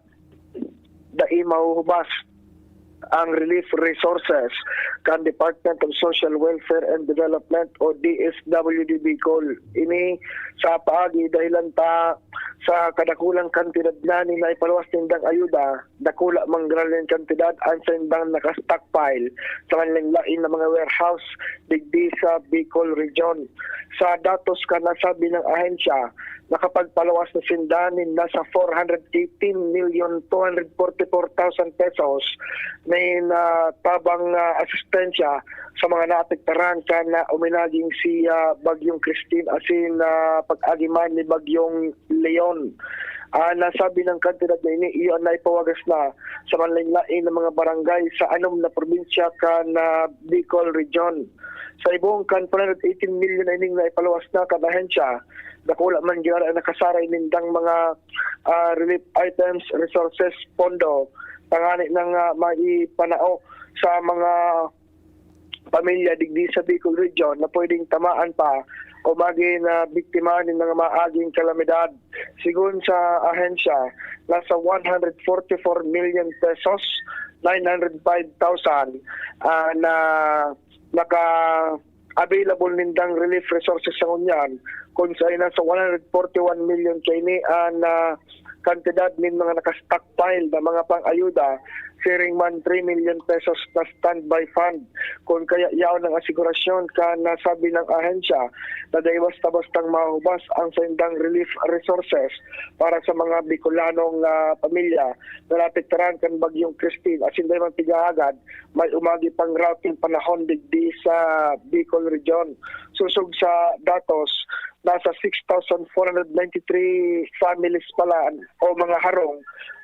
dai mahuhubas. ang relief resources kan Department of Social Welfare and Development o D S W D Bicol. Ini sa paagi dahilan ta sa kadakulang kantidad na nin naipaluwas nindang ayuda, dakula man graning kantidad an saindang naka-stockpile sa manlain-lain na mga warehouse digdi sa Bicol Region. Sa datos kan nasabi nang ahensya, nakapagpaluwas na sinda nin nasa four hundred eighteen million two hundred forty-four thousand pesos nin, ah, tabang, ah, asistensya sa mga naapektaran kan, ah, uminaging si, ah, Bagyong Christine asin, ah, pag-agi man ni Bagyong Leon. Ah, nasabi ng kantidad na ini, iyo ang naipawagas na sa manlain-lain na mga barangay sa anom na probinsya kan, ah, Bicol Region. Sa ibong kan four hundred eighteen million na ining naipaluwas na kan ahensya, dakula man giraray ang nakasaray nindang mga, ah, relief items, resources, pondo, tangani nang, ah, maipanao sa mga pamilya digdi sa Bicol Region na pwedeng tamaan pa o magin, ah, biktima nin mga maaging kalamidad. Sigon sa ahensya, nasa one hundred forty-four million pesos, nine hundred five thousand, ah, na naka available nindang relief resources sa ngunyan, kun sa nasa one hundred forty-one million kaini an, ah, kantidad nin mga naka-stockpile na mga pang-ayuda, siring man three million pesos na standby fund. Kun kaya yaon ang asigurasyon kan nasabi ng ahensya na dai basta-bastang mahubas ang saindang relief resources para sa mga Bicolanong, ah, pamilya na naapektaran kan Bagyong Christine asin dai man pighahagad may umagi pang routing panahon digdi sa Bicol Region. Sosog sa datos, nasa six thousand four hundred ninety-three families pala o mga harong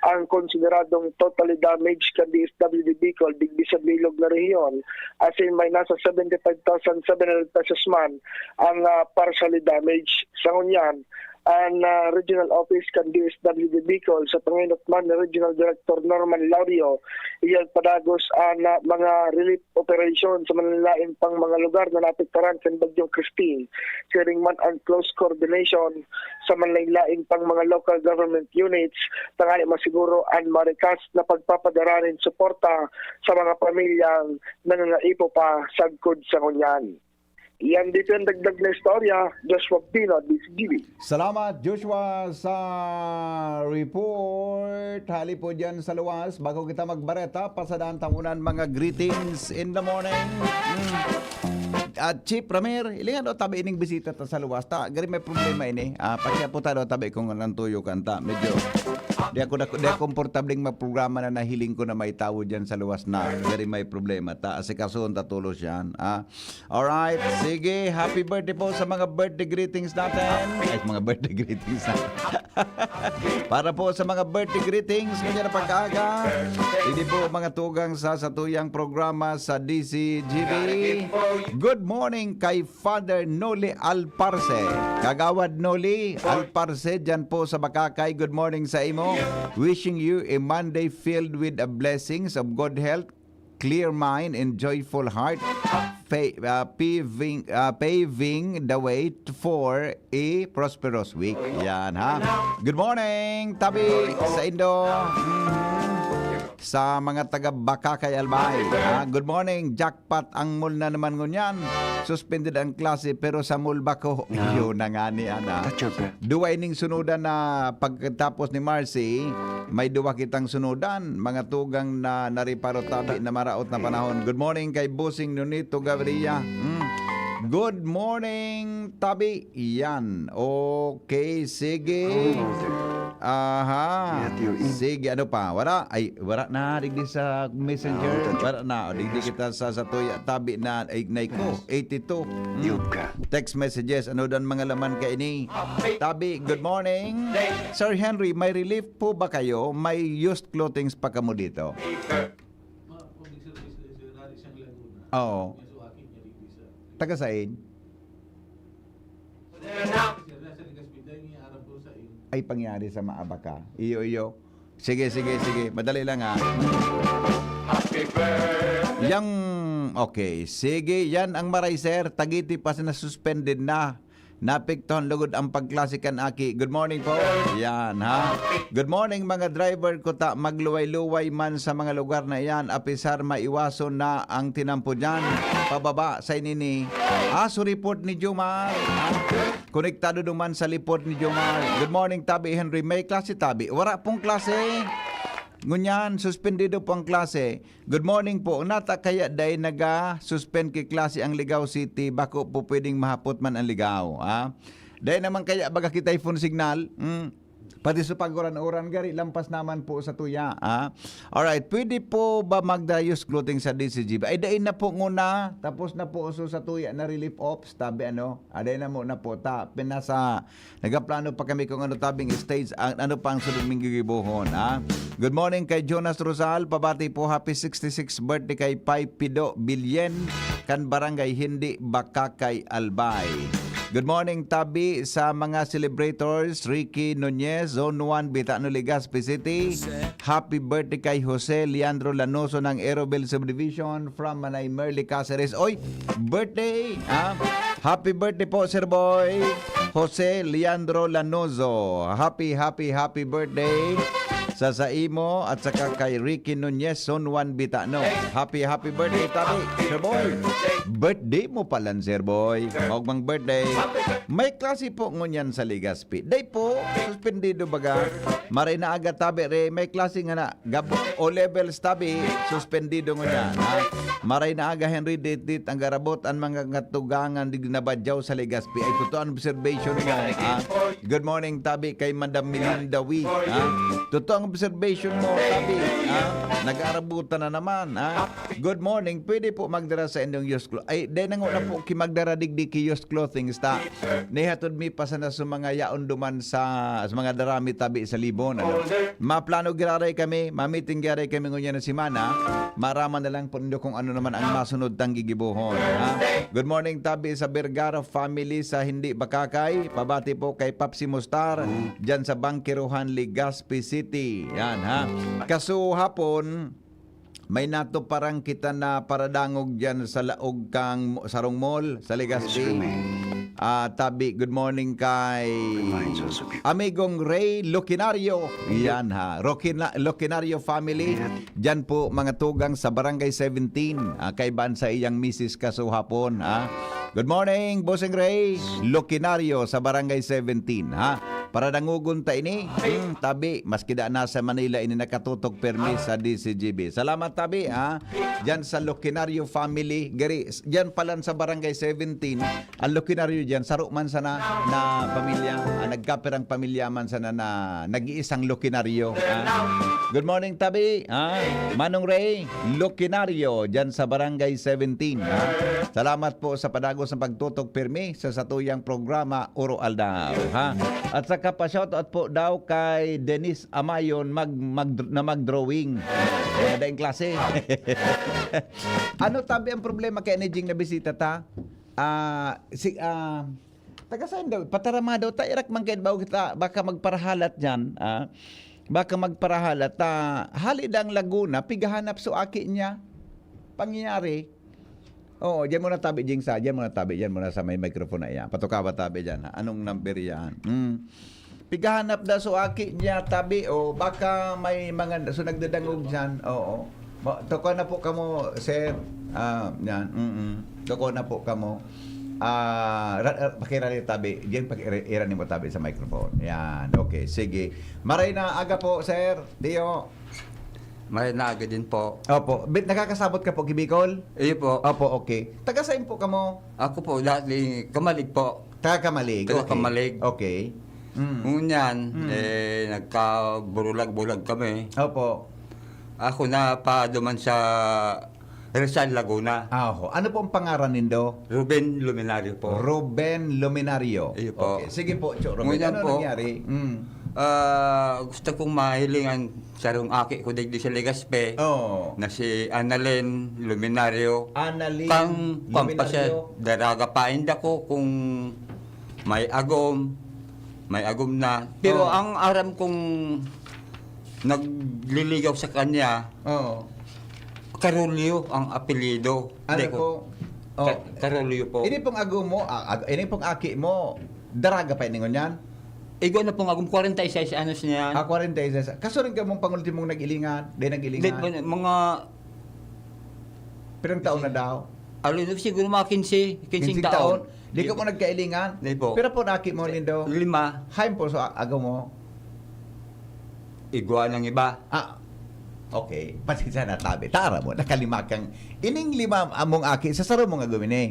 ang konsideradong totally damaged kan D S W D Bicol digdi sa bilog na rehiyon, asin may nasa seventy-five thousand seven hundred pesos man ang, ah, partially damaged. Sa ngunyan, an, ah, regional office kan D S W D Bicol sa pangenot man ni Regional Director Norman Laurio, iyagpadagos an, ah, mga relief operation sa manlain pang mga lugar na naapektaran kan Bagyong Christine. Siring man an close coordination sa manlain-lain pang mga local government units, tanganing masiguro an marikas na pagpapadara nin suporta sa mga pamilyang nangangaipo pa sagkod sa ngunyan. Iyan dito ang dagdag na istorya, Joshua Pino, D C G B. Salamat, Joshua, sa report. Hali po dyan sa luwas. Bago kita magbareta, pasadaan ta muna ang mga greetings in the morning. Mm. At Chief Ramir, hilingan daw tabi ining bisita ta sa luwas. Ta, gari may problema ini. Ah, pakiaputa daw tabi kung anong tuyo kanta. Medyo, di ako, di ako komportableng magprograma na nahiling ko na may tawo dyan sa luwas na. Gari may problema. Ta, asikasuhon ta tulos yan. Ah, Alright, sige. Happy birthday po sa mga birthday greetings natin. Ay, mga birthday greetings natin. Para po sa mga birthday greetings, kanya na pagkaaga. Hindi po mga tugang sa satuyang programa sa D C G B. Good morning kay Father Noli Alparse. Kagawad Noli Alparse, dyan po sa Bakakay. Good morning sa imo. Wishing you a Monday filled with the blessings of good health, clear mind and joyful heart, fa- ah, paving, ah, paving the way for a prosperous week. Yan, ha? Good morning, tabi sa Indo. Mm. Sa mga taga Bakakay, Albay. Ha? Good morning, jackpot ang mall na naman ngunyan. Suspended ang klase pero sa mall bako. Yun na nga ni, ana. Duwa ining sunudan na pagkatapos ni Marcy, may duwa kitang sunudan, mga tugang na nariparo tabi na maraot na panahon. Good morning kay Bossing Nonito Gaviria. Mm. Good morning, tabi. Yan. Okay, sige. Aha. Sige, ano pa? Wala. Ay, wala na. Digdi sa messenger. Wala na. O, digdi kita sa, sa tuya. Tabi na. Ay, nay ko. Eighty-two. Mm. Text messages. Ano dan mga laman ka ini? Tabi, good morning. Sir Henry, may relief po ba kayo? May used clothings pa kamo dito? Oo. Taga sain? Ay pangyari sa maaba ka. Iyo, iyo. Sige, sige, sige. Madali lang, ha. Yang, okay. Sige, yan ang maray, sir. Tagiti pa na suspended na. Napiktuhan lugod ang pagklase kan aki. Good morning po. Yan, ha? Good morning, mga driver ko ta. Magluway-luway man sa mga lugar na iyan, apisar maiwason na ang tinampo dyan. Pababa sa inini. Ah, so report ni Jomar. Ah, konektado duman sa report ni Jomar. Good morning, Tabi Henry. May klase, Tabi? Wara pong klase. Ngunyan, suspendido po ang klase. Good morning po. Nata kaya dai naga-suspend ki klase ang Ligao City, bako po pwedeng mahapot man ang Ligao, ha? Dai naman kaya baga ki typhoon signal, hmm? Pati sa pag-uran-uran, gari lampas naman po sa tuya, ha? Alright, pwede po ba magdayos clothing sa D C G B? Ay, dai na po nguna, tapos na po so sa tuya na relief ops, tabi ano, aday na mo na po ta, pinasa Nagaplano pa kami kung ano tabing stage, an-, ano pa ang sunod ming gigibohon, ha? Good morning kay Jonas Rosal. Pabati po, happy sixty-six birthday kay Pai Pido Bilyen, kan Barangay Hindi, Bacacay, Albay. Good morning, tabi sa mga celebrators, Ricky Nunez, Zone one, Bitano, Legazpi City. Happy birthday kay Jose Leandro Lanoso ng Aeroville Subdivision from Manay Merly Caceres. Oy, birthday, ha? Happy birthday po, Sir Boy. Jose Leandro Lanozo. Happy, happy, happy birthday sa saimo at saka kay Ricky Nunez, Son Juan Bitano. Happy, happy birthday, tabi, Sir Boy. Birthday mo palan, Sir Boy. Maugmang birthday. May klase po ngunyan sa Legazpi. Day po, suspendido baga. Maray na aga, tabi, re. May klase nga na. Gab-, O levels tabi, suspendido ngunyan, ha? Maray na aga, Henry Ditdit, ang garabot, ang mga katugangan, di nabadyaw sa Legazpi. Ay, totoo ang observation mo, ha? Good morning, tabi, kay Madam Melinda Wee, ha? Totoo ang observation mo, tabi, ha? Nag-aarabutan na naman, ha? Good morning, pwede po magdara sa inyong used clo-, ay, dahil nango na po ki magdara digdi ki used clothing, sta. Nihatod mi pa sana sa mga yaon duman sa, sa mga darami tabi sa Libon, ano? Maplano giraray kami, mamiting giraray kami ngunyan na semana. Maraman na lang po nindo kung ano naman ang masunod tang gigibohon, ha? Good morning, tabi sa Vergara family sa Hindi Bakakay. Pabati po kay Papsi Mustar, dyan sa Bangkiruhan, Legazpi City. Yan, ha? Kaso hapon, may natuparan kita na paradangog diyan sa laog kan Sarong Mall, sa Legazpi. Ah, tabi, good morning kay Amigong Ray Locinario. Yan ha, Rokina-, Locinario family. Diyan po, mga tugang sa Barangay seventeen. Ah, kaibahan sa iyang misis kaso hapon, ha? Good morning, Bossing Ray Locinario sa Barangay seventeen, ha? Paradangogon ta ini. Hmm, tabi, maski da nasa Manila ini nakatutok permi sa D C G B. Salamat, tabi, ha? Diyan sa Locinario family. Gari, s-, diyan palan sa Barangay seventeen, ang Locinario diyan, saro man sana na pamilya, ah, nagkapirang pamilya man sana na nag-iisang Locinario, ha? Good morning, tabi, ha? Manong Ray, Locinario, diyan sa Barangay seventeen, ha? Salamat po sa padagos na pagtutok permi sa satuyang programa, Oro Aldaw, ha? At saka pa-shoutout po daw kay Denise Amayon mag-, mag-, na mag-drawing. Mga daing klase. Ano tabi ang problema kay Nejing na bisita ta? Ah, si, ah, taga saan daw? Patarama daw ta, irak man kayo, baka, baka magparahalat dyan, ah. Baka magparahalat ta, hali dang Laguna, pigahanap so aki niya. Pangyayari, Oo, diyan muna tabi, Jingsa. Diyan muna tabi. Diyan muna sa may microphone na iyan. Patukawa tabi diyan, ha? Anong number yan? Hmm. Pigahanap da so aki niya, tabi. O, baka may mga, so nagdadangog diyan. Oo. Ma-, tukaw na po kamo, sir. Ah, yan. Mm-mm. Tukaw na po kamo. Ah, ra-, ra-, pakirali tabi. Diyan pakira-, irani mo tabi sa microphone. Yan. Okay, sige. Maray na aga po, sir. Tiyo. Maray na aga din po. Opo. Bit-, nakakasabot ka po, Kibicol? Iyo po. Opo, okay. Taga saan po kamo? Ako po, dati, Kamalig po. Taga Kamalig, Taga okay. Kamalig. Okay. Mm. Ngunyan, Mm. eh, nagkaburulag-bulag kami. Opo. Ako na pa duman sa Rizal, Laguna. Ah, oho. Ano po ang pangaran nindo? Ruben Luminario po. Ruben Luminario. Iyo po. Okay. Sige po, Cho Ruben. Ngunyan Ano po, nangyari? Mm. ah, gusto kong mahilingan sarong aki ko digdi sa Legazpi, Oo. na si Annalyn Luminario. Annalyn Kang Luminario. Pampasya, daraga pa inda ko kung may agom, may agom na. Pero Oo. ang aram kong nagliligaw sa kanya, Oo. Carolio ang apelyido. Ano Di ko po? Oh. Ka-, Carolio po. Ini pong agom mo, ah, ag-, ini pong aki mo, daraga pa ini ngunyan? Igwa na pong agom, kwarenta y seis anos niya. Ah, kwarenta y seis. Kasuring ka mong pangultimong nag-ilingan, di nag-ilingan? Di po, mga Pirang taon na daw? Alin, siguro mga quince, quince taon. Di ka mo nagkailingan? Di po. Pira po na aki mo, Nindo? Lima. Hain po sa agaw mo? Igwa ng iba. Ah, okay. Pasensya na, tabi. Tara mo, nakalima kang, ining lima among aki, sa saro mong agawin eh.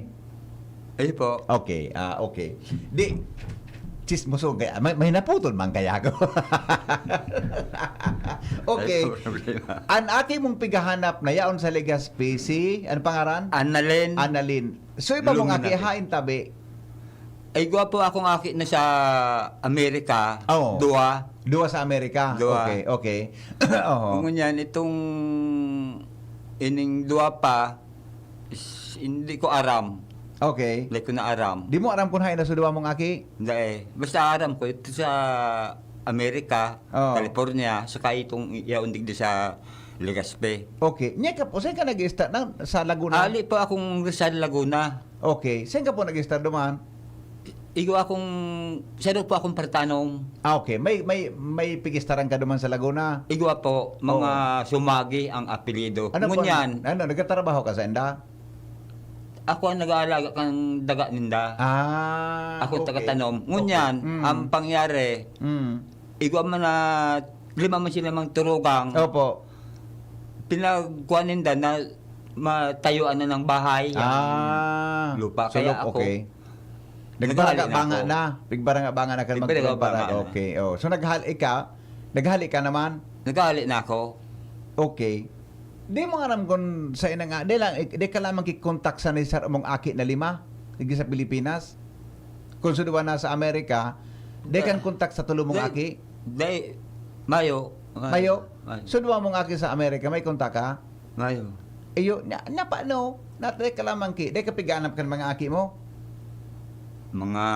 Ay po. Okay, ah, okay. Di, chismoso kaya, may, may naputol man kaya ako. Okay. Ay, problema. An aki mong pigahanap na yaon sa Legazpi, si, ano pangaran? Annalyn. Annalyn. So, iba mong Luna. Aki, hain tabi? Ay, gwapo akong aki na sa Amerika. Oo. Dua. Dua sa Amerika? Dua. Okay, okay. Oo. Ngunyan, itong ining dua pa, is, hindi ko aram. Okay. Hindi ko na aram. Di mo aram kung hain na sa duwa mong aki? Hindi eh. Basta aram ko, ito sa Amerika, Oo. California, saka itong yaon digdi sa Legazpi. Okay. Niya ka po, saan ka nag-start na? Sa Laguna? Ali po akong Rizal, Laguna. Okay. Saan ka po nag-start duman? Igo akong, saro po akong Partanom. Ah, okay. May, may, may pigistaran ka duman sa Laguna? Igwa po, mga Oo. Sumagi ang apelyido. Ano po? Ngunyan. Ano, nagtatrabaho ka sa inda? Ako ang nag-aalaga kan daga ninda. Ah, Ako okay. Taga-tanom. Ngunyan, Okay. Mm. Ang pangyari, Mm. igwa man na lima man sila mang turugang. Opo. Pinagkuha ninda na matayuan na ng bahay, ang Ah, lupa. Kaya sulok, ako, okay. Nagbaranga-banga na. Nagbaranga-banga na ka magkukumpara. Nagbaranga-banga na. Okay, oh. So, naghali ka, naghali ka naman? Naghali na ako. Okay. Di mo aram kung sa ina nga, di lang, di ka lamang kikontak sa ni sar mong aki na lima, digdi sa Pilipinas? Kung sa duwa na sa Amerika, di kan kontak sa tulo mong aki? Di, mayo. Mayo? Mayo. So, duwa mong aki sa Amerika, may kontak ka? Mayo. Iyo, nya, nya paano? Natay ka lamang ki, di ka piganap kan mga aki mo? Mga,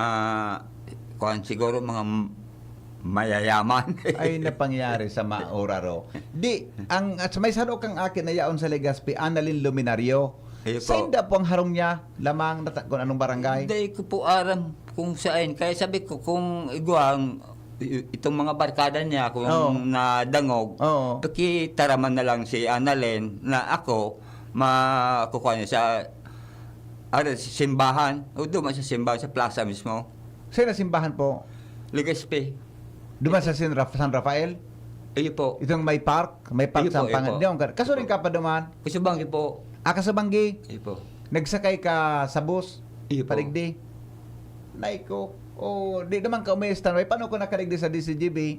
kuwan siguro, mga m-, mayayaman. Ay, napangyari sa maoraro. Di, ang, at may saro kang aki na yaon sa Legazpi, Annalyn Luminario. Iyo po. Sa inda po ang harong niya, lamang, nata-, kung anong barangay? Hindi ko po aram kung saan. Kaya sabi ko, kung igwang, i-, itong mga barkada niya, kung Oo. nadangog, Oo. pakitaraman na lang si Annalyn na ako, makukuha niya sa, ano, sa simbahan. O, duman sa simbahan, sa plaza mismo. Saan na simbahan po? Legazpi. Duman sa San Raf-, San Rafael? Iyo po. Itong may park? May park Iyo sa po, iyo Pang-, po. di, ang ka-, kaso rin Opo. ka pa duman? Kasubanggi po. Ah, Kasubanggi? Iyo po. Nagsakay ka sa bus? Iyo po. Parigdi? Nay ko. Oh, di naman ka umayos tanway. Paano ko nakaligdi sa D C G B?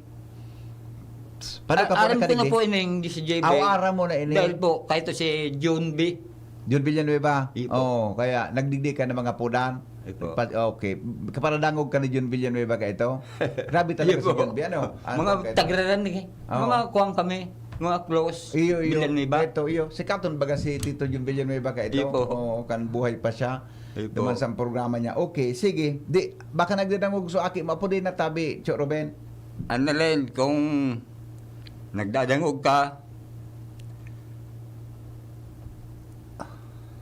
Paano ka Ah, po aram ko na nakaligdi? po ining D C G B. Aw, aram mo na ini. Dahil po, kahit to si John B. John Villanueva? Iyo po. Oh, kaya nagdigdi ka ng mga pudan? Iyo po. Nagpa-, okay. Kaparadangog ka ni John Villanueva ka ito? Grabe talaga Iyo si po. John B, ano? Ano Mga ka ito? tagraran eh. Oo. Mga kuwang kami. Mga close. Iyo, iyo. Villanueva. Ito, iyo. Si Katon baga si Tito John Villanueva ka ito? Iyo po. Oo, kan buhay pa siya. Iyo po. Duman sa programa niya. Okay, sige. Di, baka nagdadangog so aki mo. Apo di natabi, Cho Ruben. Annalyn, kung nagdadangog ka,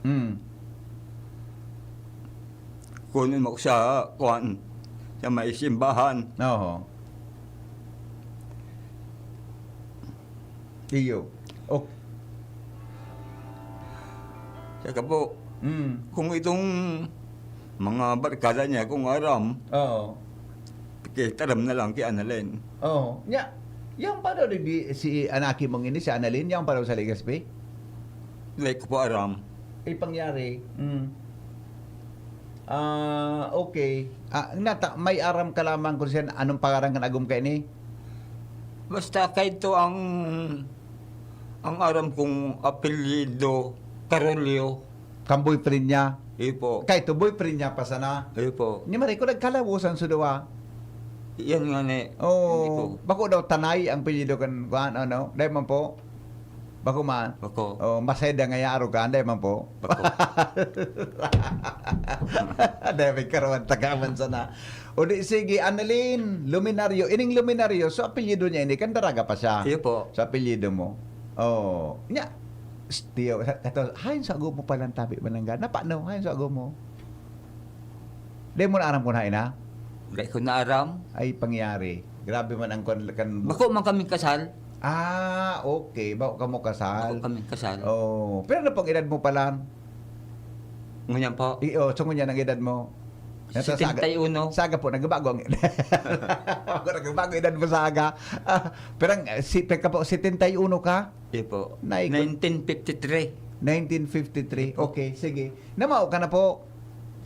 Hmm. kunin mo ko sa, kuwan, sa may simbahan. Oo. Iyo. Ok. Saka po, Hmm. kung itong mga barkada niya, kung aram, Oo. pakitaram na lang kay Annalyn. Oo. Nya, yang pa daw digdi si anaki mong ini, si Annalyn, yang pa daw sa Legazpi? Like ko po aram. Ay, pangyari. Mm. Ah, okay. Ah, nata-, may aram ka lamang kung siya, anong pangaran kan agom ka ini? Basta kaito ang, ang aram kong apelyido, Carolio. Kang boyfriend niya? Iyo po. Kaito, boyfriend niya pa sana? Iyo po. Ni Marie, kung nagkalawosan sa duwa? Yan nga ni, Oo. hindi ko. Bako daw Tanay ang apelyido kan, kuan, ano? Dahil man po? Bako man? Bako. Oh, masayda nga yaaro ka, dahil man po? Bako. Dahil may karawan tagaman sana. O di, sige, Annalyn, Luminario. Ining Luminario, so apelyido niya ini, kan daraga pa siya. Iyo po. Sa apelyido mo. Oh, nya. Tiyo, sa, kato, hain sa agom mo palang tabi mananggad. Napano, hain sa agom mo. Di mo na aram kung hain na? Di ko na aram. Ay, pangyari. Grabe man ang kan, kan Bako man kaming kasal. Ah, okay. Bako kamo kasal. Bako kaming kasal. Oh, pero ano pang edad mo palang? Ngunyan po. Iyo, so ngunyan ang edad mo? Nasa saga, Setenta y uno. Saga po, nagbago ang edad. Ako nagbago edad mo saga. Ah, pero ang, eh, si, pagka po, setenta y uno ka? Iyo po. Nay, kun- Nineteen fifty-three. Nineteen fifty-three. Iyo po. Okay, sige. Namao ka na po.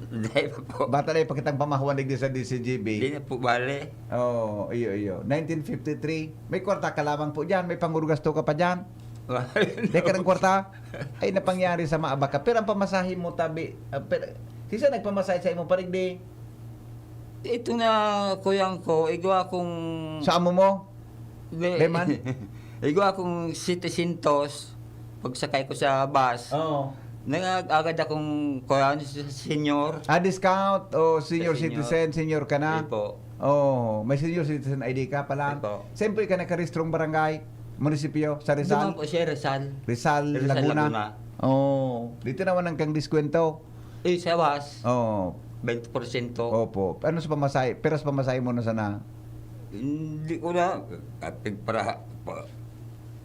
Hindi pa po. Bata na yung pakitang pamahuan digdi sa D C G B. Hindi na po, bale. Oo, iyo, iyo. Nineteen fifty-three. May kwarta ka lamang po dyan. May pangurgasto ka pa dyan. Wala. Di ka ng kwarta? Ay, napangyari sa maabak ka. Pero ang pamasahe mo, tabi, ah, pero, sisa nagpamasahe sa imo, parigdi? Ito na, kuyang ko, igwa kong Sa amo mo? Di. Di man? Igwa kong setecientos, pagsakay ko sa bus. Oo. Nangagagad akong, kuwan, sa senior. Ah, discount o senior Sa senior. citizen, senior ka na? Di po. Oh, may senior citizen I D ka pala. Di po. Saan po ka nakarehistrong barangay, munisipyo, sa Rizal? Di man po siya, Rizal. Rizal, Rizal, Laguna. Laguna. Oh, dito naman ang kang diskwento. Eh, sa bus, Oh. Twenty porsyento. Opo. Ano sa pamasahe? Pero sa pamasahe mo na sana? Hindi ko na. Kapit para, pa,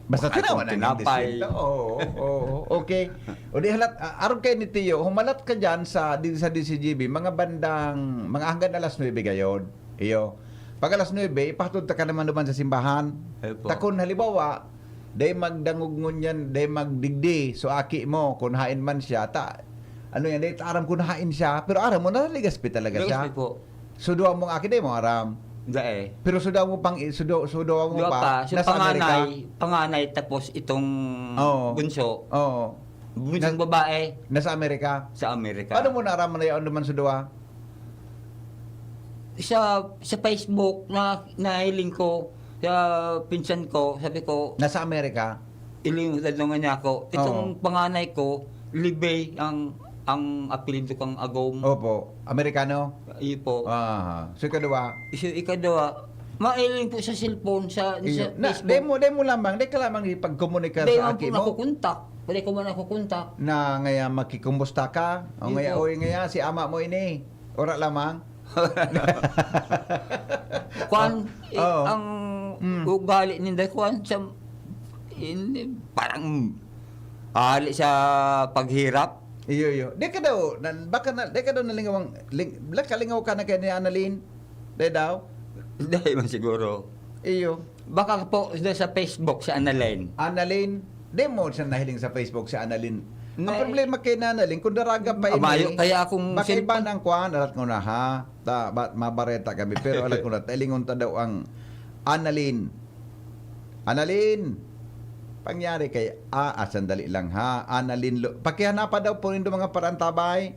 Basta Baka tinawan itong na ng tinapay. diskwento. Oo, oo. Okay. O di halat, ah, arog kayo ni Tiyo, humalat ka dyan sa, di, sa D C G B, mga bandang, mga hanggang alas nuebe gayod. Iyo. Pag alas nuebe, ipahatod ta ka naman duman sa simbahan. Opo. Takon, halimbawa, day magdangog ngunyan, day magdigdi, so aki mo, kung hain man siya, ta, ano yan, day, ta aram kung hain siya, pero aram mo na, Legazpi talaga siya. Legazpi po. So, duwa mong aki, di mo aram. Hindi eh. Pero so, duwa mo pang, so, duwa, so, duwa mo Duwa pa, pa, so, nasa panganay, Amerika. Panganay, tapos itong Oo. bunso. Oo. Bunsong Nas-, babae. Nasa Amerika. Sa Amerika. Paano mo naaraman na yaon naman sa duwa? Sa, sa Facebook, na, nahiling ko, sa pinsan ko, sabi ko, Nasa Amerika? Ilingon na niya ako. Itong Oo. panganay ko, Libey ang, ang apelyido kang Agom. Opo. Amerikano? Iyo po. Aha. So, ikaduwa? So, ikaduwa, mailing po sa cellphone, sa, Iyo. sa Na, Facebook. Demo, demo lamang, di ka lamang ipagkomunikar Di sa man po aki mo? nakukontak. Pwede ko man nakukontak. Na ngaya makikumusta ka? O Iyo ngaya, po. oy, ngaya, si ama mo ini. Ora lamang? Kwan, Oh. eh, Oh. ang Mm. ugali ninda, kwan, sa, in, parang, ali sa paghirap. Iyo, iyo. Di ka daw, na, baka na, di ka daw nalingawang, ling-, la-, kalingaw ka na kay ni Annalyn? Di daw? Di man siguro. Iyo. Baka po, doon sa Facebook, si Annalyn. Annalyn, di mo siya nahiling sa Facebook, si Annalyn. Ang Nay. problema kay Annalyn, kung daraga pa ini, Amayo, kaya akong baka iba cellphone. nang kuwan, alat ko na ha. Ta, ba, mabareta kami, pero alat ko na, tailingon ta daw ang Annalyn. Annalyn! Pangyari kay, ah, ah, sandali lang ha. Annalyn, Lo-, pakihanapa daw po nindo mga parantabay.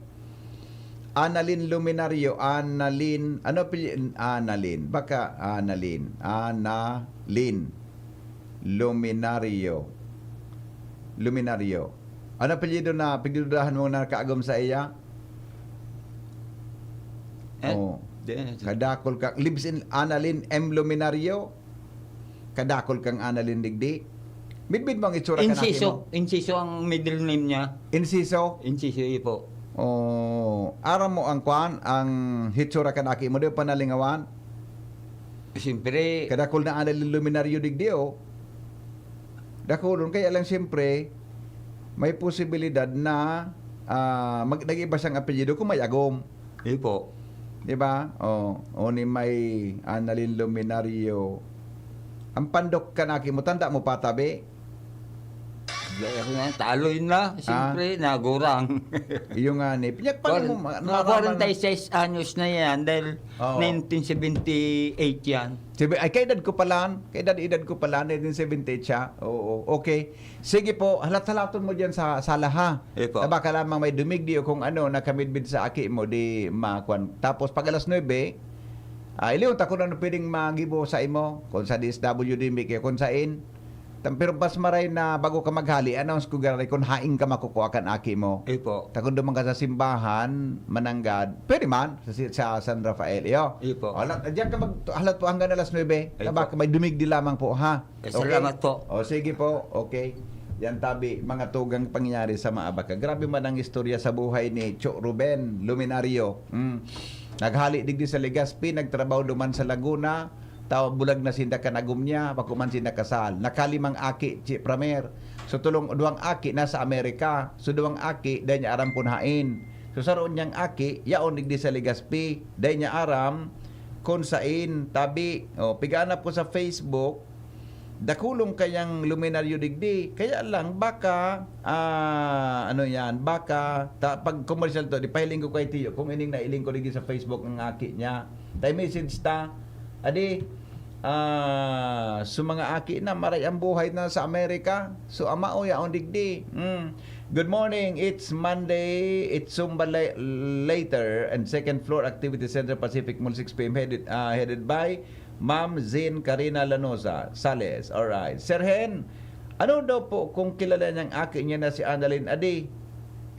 Annalyn Luminario, Annalyn, ano apelyi-, Annalyn, baka Annalyn, Annalyn Luminario. Luminario. Ano apelyido na pigdududahan mo na kaagom sa iya? Eh, Oh. di, Kadakol ka, lives in Annalyn M Luminario. Kadakol kang Annalyn digdi. Midbid mo ang itsura kan aki Inciso. mo? Inciso ang middle name niya. Inciso? Inciso, iyo po. Oh, aram mo ang kwan, ang hitsura kan aki mo, di pa nalingawan? Siyempre. Kadakol na Annalyn Luminario digdi, oh. Dakulon, kaya lang siyempre, may posibilidad na, ah, mag-, nag-iba siyang apelyido kung may agom. Iyo po. Di ba? Oh, o ni may Annalyn Luminario. Ang pandok kan aki mo, tanda mo pa, tabi? Di, ako na, taloy na. Ah. Siyempre, nagurang. Iyo nga ni. Pinyak pa Kuwan, mo, ma-, mga maraman kwarenta y seis anyos na yan dahil Oo. nineteen seventy-eight yan. Sabi, ay, kaedad ko pala, kaedad-edad ko pala, nineteen seventy-eight siya. Oo, okay. Sige po, halat-halaton mo dyan sa sala, ha? Iyo po. Baka lamang may dumigdi o kung ano, nakamidbid sa aki mo, di makwan. Tapos pag alas nuebe, ah, iliyon ta kung ano pwedeng magibo sa imo, kung sa D S W D, may kayo kung sain. Tam-, pero mas maray na bago ka maghali, announce ko gari kung hain ka makukuha kan aki mo. Iyo po. Ta kung duman ka sa simbahan, mananggad, pwede man, sa, si-, sa San Rafael, iyo. Iyo po. O, halat, diyan ka mag-, halat po hanggang alas nuebe. Iyo Ta baka po. may dumigdi lamang po, ha? Eh, Okay. salamat po. O, sige po. Okay. Yan tabi, mga tugang pangyayari sa Maabaca. Grabe man ang istorya sa buhay ni Cho Ruben Luminario. Mm. Naghali digdi sa Legazpi, nagtrabaho duman sa Laguna, ta bulag na sinda kan agom niya, bako man sinda kasal. Nakalimang aki, Chi Pramer. So, tulong, duwang aki nasa Amerika. So, duwang aki, dai niya aram kun hain. So, saro niyang aki, yaon digdi sa Legazpi, dai niya aram kun sain. Tabi, oh, pigaanap ko sa Facebook, dakulong kayang Luminario digdi. Kaya lang, baka, ah, ano yan, baka, ta, pag commercial to, di pahiling ko kay Tiyo, kung ining nailing ko digdi sa Facebook ang aki niya. Tay message ta. Adi, ah, so mga aki na, maray ang buhay na sa Amerika. So, ama o yaon digdi. Mm. Good morning. It's Monday. It's Zumba la-, later and second floor activity center, Pacific Mall, six p m, headed, ah, headed by Ma'am Zin Karina Lanosa Sales. Alright. Sir Hen, ano daw po kung kilala niyang aki niya na si Annalyn Adi?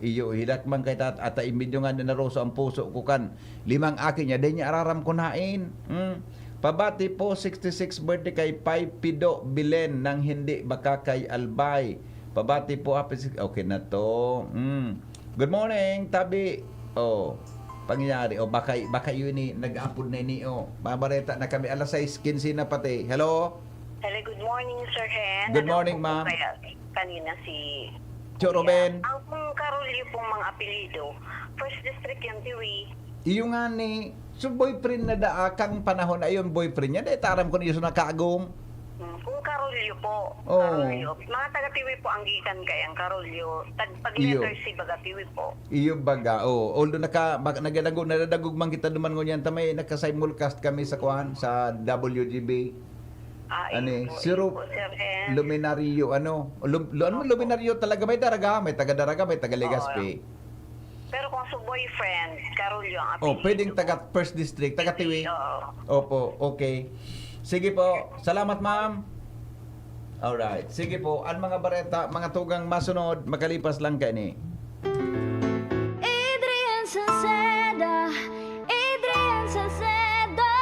Iyo, hilak man kay tat-, ata imidyo nga na naroso ang puso ko kan limang aki niya, dai niya araram kun hain. Hmm. Pabati po, sixty-six birthday kay Pay Pido Bilen ng hindi baka kay Albay. Pabati po, happy six-, okay na to. Hmm. Good morning, tabi. Oh, pangyayari. Oh, baka, baka yun ni, nag-apod na ini, oh. Mabareta na kami. Alas sais quince na pati. Hello? Hello, good morning, Sir Hen. Good Hello morning, po ma'am. Kaya kanina si Tio Kuya. Ruben. Ang kung Carolio pong mga apelyido, First District yan, Tiwi. Iyo nga ni, so boyfriend na daa kang panahon na yun, boyfriend niya, dahil taram ko niyo sa nakagong. Hmm, kung Carolio po, Oh. Carolio. Mga taga Tiwi po ang gikan kay ang Carolio. Tag, pag Iyo. Letter C, baga Tiwi po. Iyo baga, oh. Although naka, mag, nagdadagog, nadadagog man kita duman ngunyan, ta may naka-simulcast kami sa kuan, sa W G B. Ah, Ani, iyo po, Sir iyo Ru-, po, Sir Hen. Luminario, ano? Lum-, lu-, ano, Opo. Luminario talaga, may Daraga, may taga Daraga, may taga Legazpi. Oo. Pero kung sa boyfriend, Carolio ang Oh, apelyido. Pwedeng taga First District, taga Tiwi. Oo. Opo, okay. Sige po. Salamat, ma'am. Alright. Sige po. Ang mga bareta, mga tugang masunod, makalipas lang kaini. Adrian Salceda, Adrian Salceda.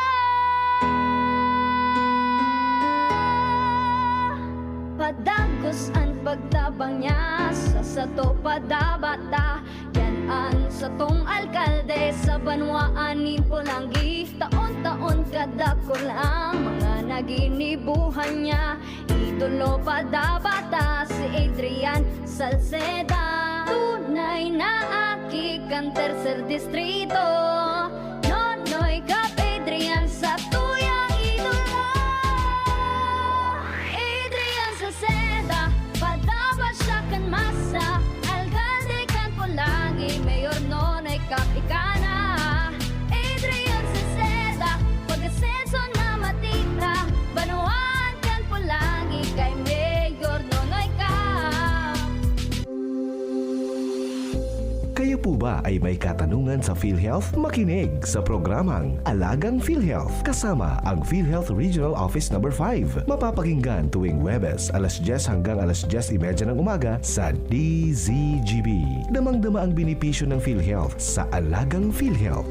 Padagos an pagtabang niya sa sato padabata. Yan an satong alkalde sa banwaan nin Polangui. Taon-taon kadakul ang mga naginibuhan niya. Idolo padabata si Adrian Salceda. Tunay na aki kan Tercer Distrito. Nonoy Cap Adrian sa tuyang idolo. Adrian Salceda, padaba siya kan masa. Alkalde kan Polangui, Mayor Nonoy Cap ika na. Adrian Salceda, pag-asenso na matira. Banwaan kan Polangui kay Mayor Nonoy Cap. Kayo po ba ay may katanungan sa PhilHealth? Makinig sa programang Alagang PhilHealth kasama ang PhilHealth Regional Office Number five. Mapapakinggan tuwing Huwebes, alas dyes hanggang alas dyes y media ng umaga sa D Z G B. Damang-dama ang benepisyo ng PhilHealth sa Alagang PhilHealth.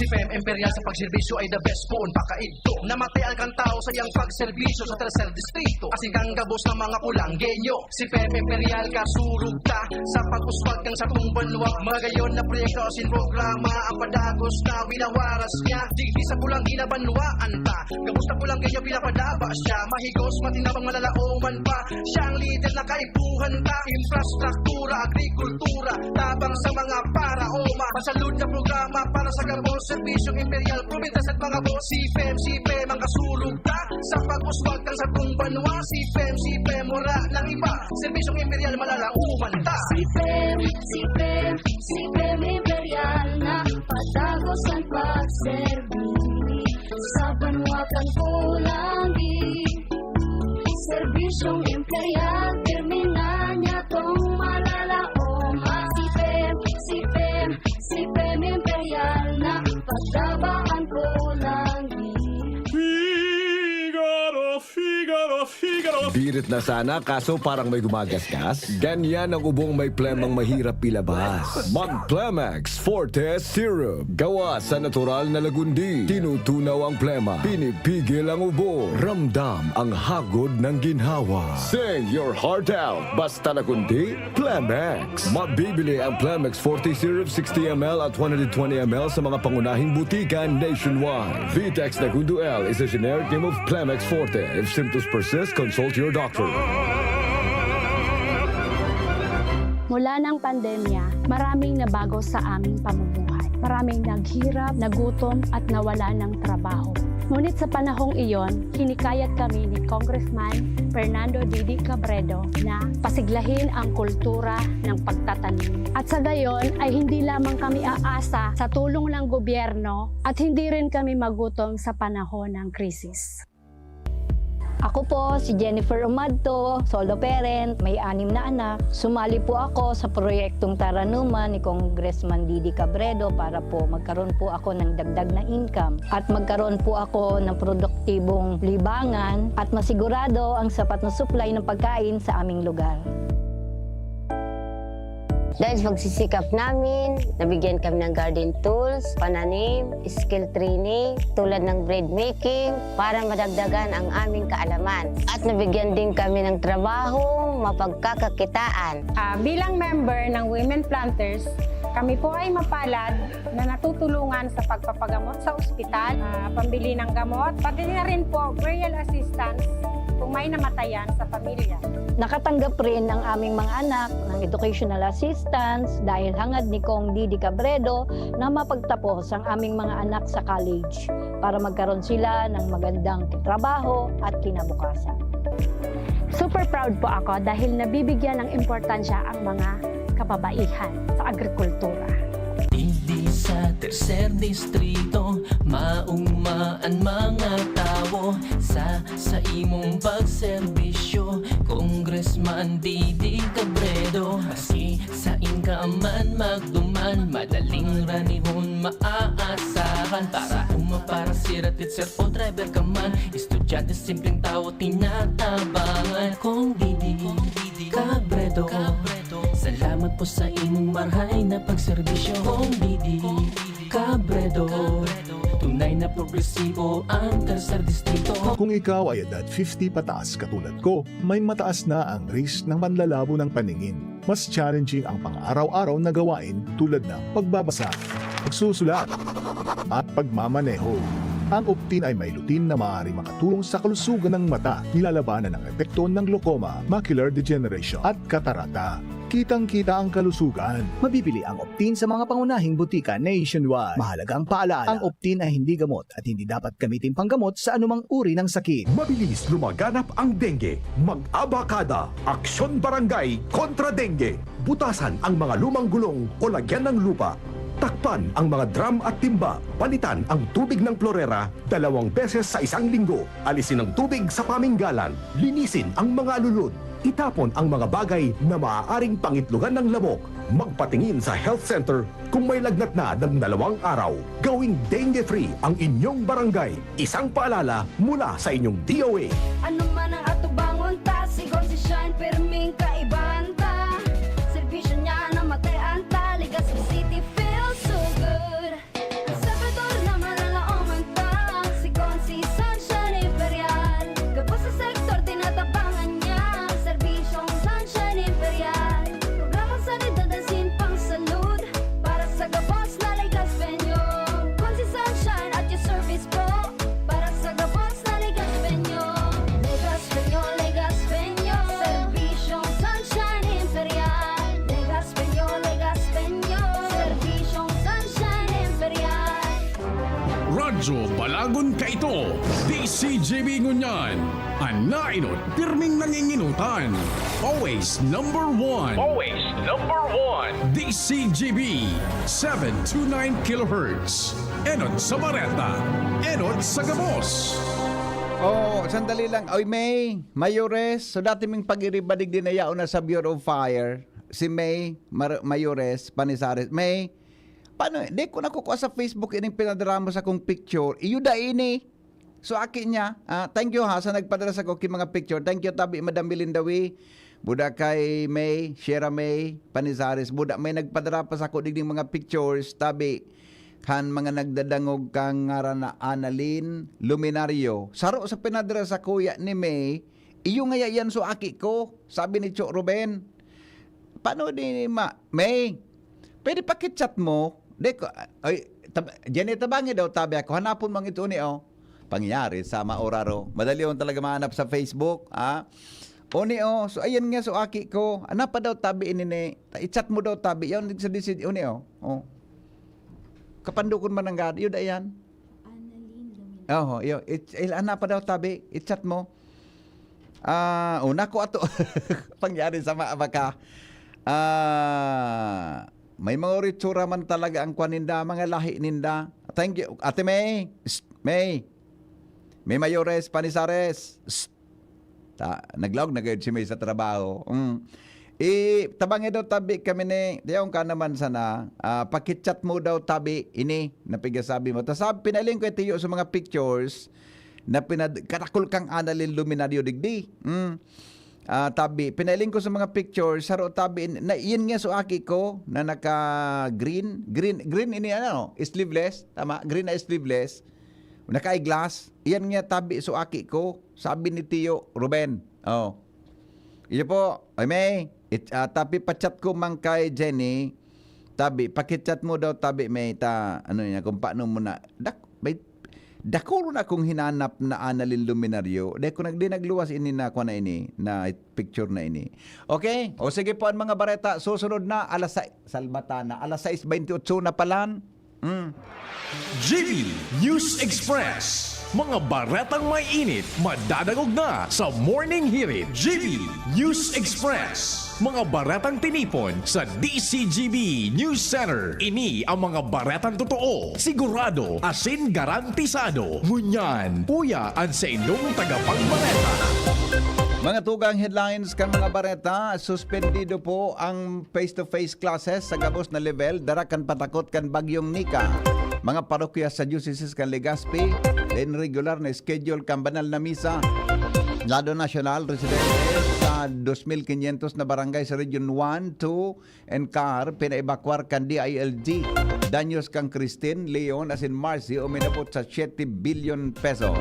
Si P M Imperial sa pagserbisyo ay the best poon pa kaidto. Namatian kan tawo sa iyang pagserbisyo sa Tercer Distrito. Asin kan gabos na mga Polanggueño. Si P M Imperial kasurog ta sa pag-uswag kan satong banwa. Magayon na proyekto asin programa ang padagos na winawaras niya. Digdi sa Polangui na banwaan ta. Gabos na Polanggueño pinapadaba siya. Mahigos, matinabang, malalaoman pa. Siya ang lider na kaipuhan ta. Infrastruktura, agrikultura, tabang sa mga paraoma. Masalud na programa para sa gabos. Serbisyong Imperial, probinsya sa mga boss. Si P M, si P M ang kasurog ta. Sa pag-uswag kan satong banwa. Si P M, si P M, wala nang iba. Serbisyong Imperial, malalaoman ta. Si P M, si P M, si P M Imperial na padagos ang pagserbi. Sa banwa kan Polangui, serbisyong Imperial, pirmi na niya tong malalaoman. Si P M, si P M, si P M Imperial na pagtabaan Polangui. Figaro, Figaro, Figaro. Pirit na sana, kaso parang may gumagasgas. Ganyan ang ubong may plemang mahirap ilabas. Mag Plemex Forte Syrup. Gawa sa natural na lagundi. Tinutunaw ang plema. Pinipigil ang ubo. Ramdam ang hagod ng ginhawa. Sing your heart out. Basta lagundi, Plemex. Mabibili ang Plemex Forte Syrup sixty M L at one hundred twenty M L sa mga pangunahing butika nationwide. Vitex Lagundo L is a generic name of Plemex Forte. If symptoms persist, consult your doctor. Mula ng pandemya, maraming nabago sa aming pamumuhay. Maraming naghirap, nagutom, at nawala ng trabaho. Ngunit sa panahong iyon, hinikayat kami ni Congressman Fernando Didi Cabredo na pasiglahin ang kultura ng pagtatanim. At sa gayon ay hindi lamang kami aasa sa tulong ng gobyerno at hindi rin kami magutom sa panahon ng krisis. Ako po si Jennifer Umadto, solo parent, may anim na anak. Sumali po ako sa proyektong Taranuman ni Congressman Didi Cabredo para po magkaroon po ako ng dagdag na income at magkaroon po ako ng produktibong libangan at masigurado ang sapat na supply ng pagkain sa aming lugar. Dahil sa pagsisikap namin, nabigyan kami ng garden tools, pananim, skill training tulad ng bread making para madagdagan ang aming kaalaman. At nabigyan din kami ng trabaho, mapagkakakitaan. Ah, bilang member ng Women Planters, kami po ay mapalad na natutulungan sa pagpapagamot sa ospital, ah, pambili ng gamot, pati na rin po burial assistance kung may namatayan sa pamilya. Nakatanggap rin ang aming mga anak ng educational assistance dahil hangad ni Cong Didi Cabredo na mapagtapos ang aming mga anak sa college para magkaroon sila ng magandang trabaho at kinabukasan. Super proud po ako dahil nabibigyan ng importansya ang mga kababaihan sa agrikultura. Digdi sa tercer distrito, maugma an mga tawo sa sa imong pagserbisyo, Congressman Didi Cabredo. Maski sain ka man magduman, madaling ranihon maaasahan. Para uma, para sira, teacher o driver ka man, estudyante, simpleng tawo, tinatabangan. Cong Didi Cabredo, salamat po sa imong marhay na pagserbisyo. Cong Didi Cabredo, tunay na progresibo ang Tercer Distrito. Kung ikaw ay edad fifty pataas katulad ko, may mataas na ang risk ng panlalabo ng paningin. Mas challenging ang pang-araw-araw na gawain tulad ng pagbabasa, pagsusulat, at pagmamaneho. Ang Optin ay may lutein na maaaring makatulong sa kalusugan ng mata, nilalabanan ang epekto ng glaucoma, macular degeneration, at katarata. Kitang-kita ang kalusugan. Mabibili ang Optin sa mga pangunahing butika nationwide. Mahalagang paalala, ang Optin ay hindi gamot at hindi dapat gamitin panggamot sa anumang uri ng sakit. Mabilis lumaganap ang dengue. Mag-abakada, Aksyon Barangay kontra Dengue. Butasan ang mga lumang gulong o lagyan ng lupa. Takpan ang mga drum at timba. Palitan ang tubig ng florera dalawang beses sa isang linggo. Alisin ang tubig sa paminggalan. Linisin ang mga alulod. Itapon ang mga bagay na maaaring pangitlogan ng lamok. Magpatingin sa health center kung may lagnat na ng dalawang araw. Gawing dengue-free ang inyong barangay. Isang paalala mula sa inyong D O A. Ano man ang atubangon ta, sigon si Shine, pirming kaibahan ta. Serbisyo niya na matay-an ta, Legazpi City feels so good. Ang Salvador na malalaoman ta, sigon si Sunshine Imperial. Gabos sa sektor, tinatabangan niya, serbisyong Sunshine Imperial. Programang sanidad asin pangsalud, para sa gabos na Legazpeño. Kun si Sunshine at your service po, para sa gabos na Legazpeño. Legazpeño, Legazpeño, serbisyong Sunshine Imperial. Legazpeño, Legazpeño, serbisyong Sunshine Imperial. Radyo Balagon kaito, D C G B ngunyan. An nainot, pirming nanginginutan. Always number one. Always number one. D C G B, seven two nine kilohertz. Enot sa Bareta, enot sa gabos. Oh, sandali lang. Oy, May, Mayores. So, dati ming pag-iribadig din na yaon na sa Bureau of Fire. Si May, Mar- Mayores, Panisares. May, paano, di ko nakukuha sa Facebook ining pinadrama sa kong picture. Iyo da ini. So, aki niya, ah, thank you ha, sa nagpadara sako ki mga picture. Thank you, tabi, Madam Melinda Wee. Buda kay May, Shera May, Panizares. Buda may nagpadara pa sako digdi mga pictures, tabi, kan mga nagdadangog kan ngaran na Annalyn Luminario. Saro sa pinadara sa kuya ni May, "Iyo ngaya yan so aki ko," sabi ni Cho Ruben. Paano di ma-, May, pwede pakichat mo? Di ko, ay, tab-, Jenny, tabangi daw, tabi ako. Hanapon mo ang ito ni, oh. Pangyari sa maoraro. Madali yun talaga mahanap sa Facebook, ha? Oni, oh. So, ayan nga, so aki ko. Ano pa daw tabi ini ni? Ta-, i-chat mo daw tabi. Yan, sa D C, oni, oh. Oh. Kapandukon man ang gad-, yun, ayan. Annalyn Luminario. Oho, yun. I-, il-, ano pa daw tabi? I-chat mo. Ah, una ko ato. Pangyari sa ma-, baka. Ah, may mga oritsura man talaga ang kwan ninda, mga lahi ninda. Thank you. Ate May. Psst, May. May Mayores, Panizares. Psst. Ta, naglaog na gayud si May sa trabaho. Mm. I, tabangi daw tabi kami ni, diyon ka naman sana, ah, pakichat mo daw tabi, ini, napigasabi mo. Ta sab-, pinaling ko itiyo sa mga pictures na pinad-, katakol kang Annalyn Luminario digdi. Mm. Ah, tabi, pinaling ko sa mga pictures, saro tabi, na, yun nga so aki ko na naka green, green, green ini ano, sleeveless, tama? Green na sleeveless, naka-eyeglass. Yan nga tabi so aki ko, sabi ni Tiyo Ruben. Oh. Iyo po, ay may, it, ah, tapi pa-chat ko man kay Jenny, tabi, pakichat mo daw tabi may ta, ano niya, kung paano mo na, dak-, may, dakoro na akong hinanap na Annalyn Luminario. Dahil ko nag-, di nagluwas ini na, kwa na ini, na picture na ini. Okay? O sige po, ang mga bareta, susunod na, alas sais, salbata na, alas sais bentiocho na palan. Mm. G B News Express. Mga baretang may init, madadangog na sa Morning Hirit. G B News Express. Mga baretang tinipon sa D C G B News Center. Ini ang mga baretang totoo, sigurado, asin garantisado. Ngunyan, uya an saindong tagapagbareta. Mga tugang headlines kan mga bareta, suspendido po ang face-to-face classes sa gabos na level, dara kan patakot kan Bagyong Nika. Mga parokya sa diocese kan Legazpi, din regular na schedule kan banal na misa. Lado nasyonal, residente sa dos mil quinientos na barangay sa Region one, two, and CAR, pinaebakwar kan D I L G. Danyos kan Christine, Leon, asin Marcy, uminabot sa siete bilyon pesos.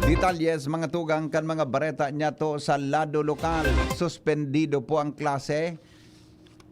Detalye sa mga tugang kan mga bareta niyato sa lado lokal. Suspendido po ang klase,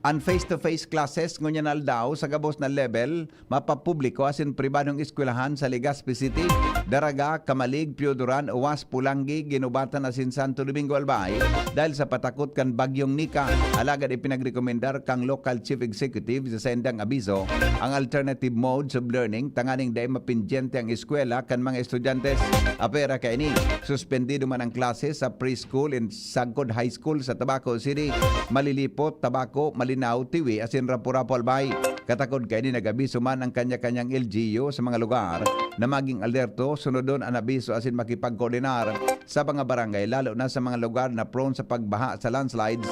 ang face-to-face classes ngunyan aldaw sa gabos na level, mapapubliko asin pribadong eskwelahan sa Legazpi City, Daraga, Camalig, Pio Duran, Oas, Polangui, Guinobatan asin Santo Domingo, Albay, dahil sa patakot kan Bagyong Nika. Alagad ipinagrekomendar kan local chief executive sa saindang abiso ang alternative modes of learning tanganing dai mapindyente ang eskwela kan mga estudyante. Apwera kaini, suspendido man ang klase sa preschool and sagkod high school sa Tabaco City, Malilipot, Tabaco, Malinao, Tiwi, asin Rapu-Rapu, Albay. Katakod kaini, nag-abiso man ang kanya-kanyang L G U sa mga lugar na maging alerto, sunodon an abiso asin makipagkoordinar sa mga barangay, lalo na sa mga lugar na prone sa pagbaha sa landslides,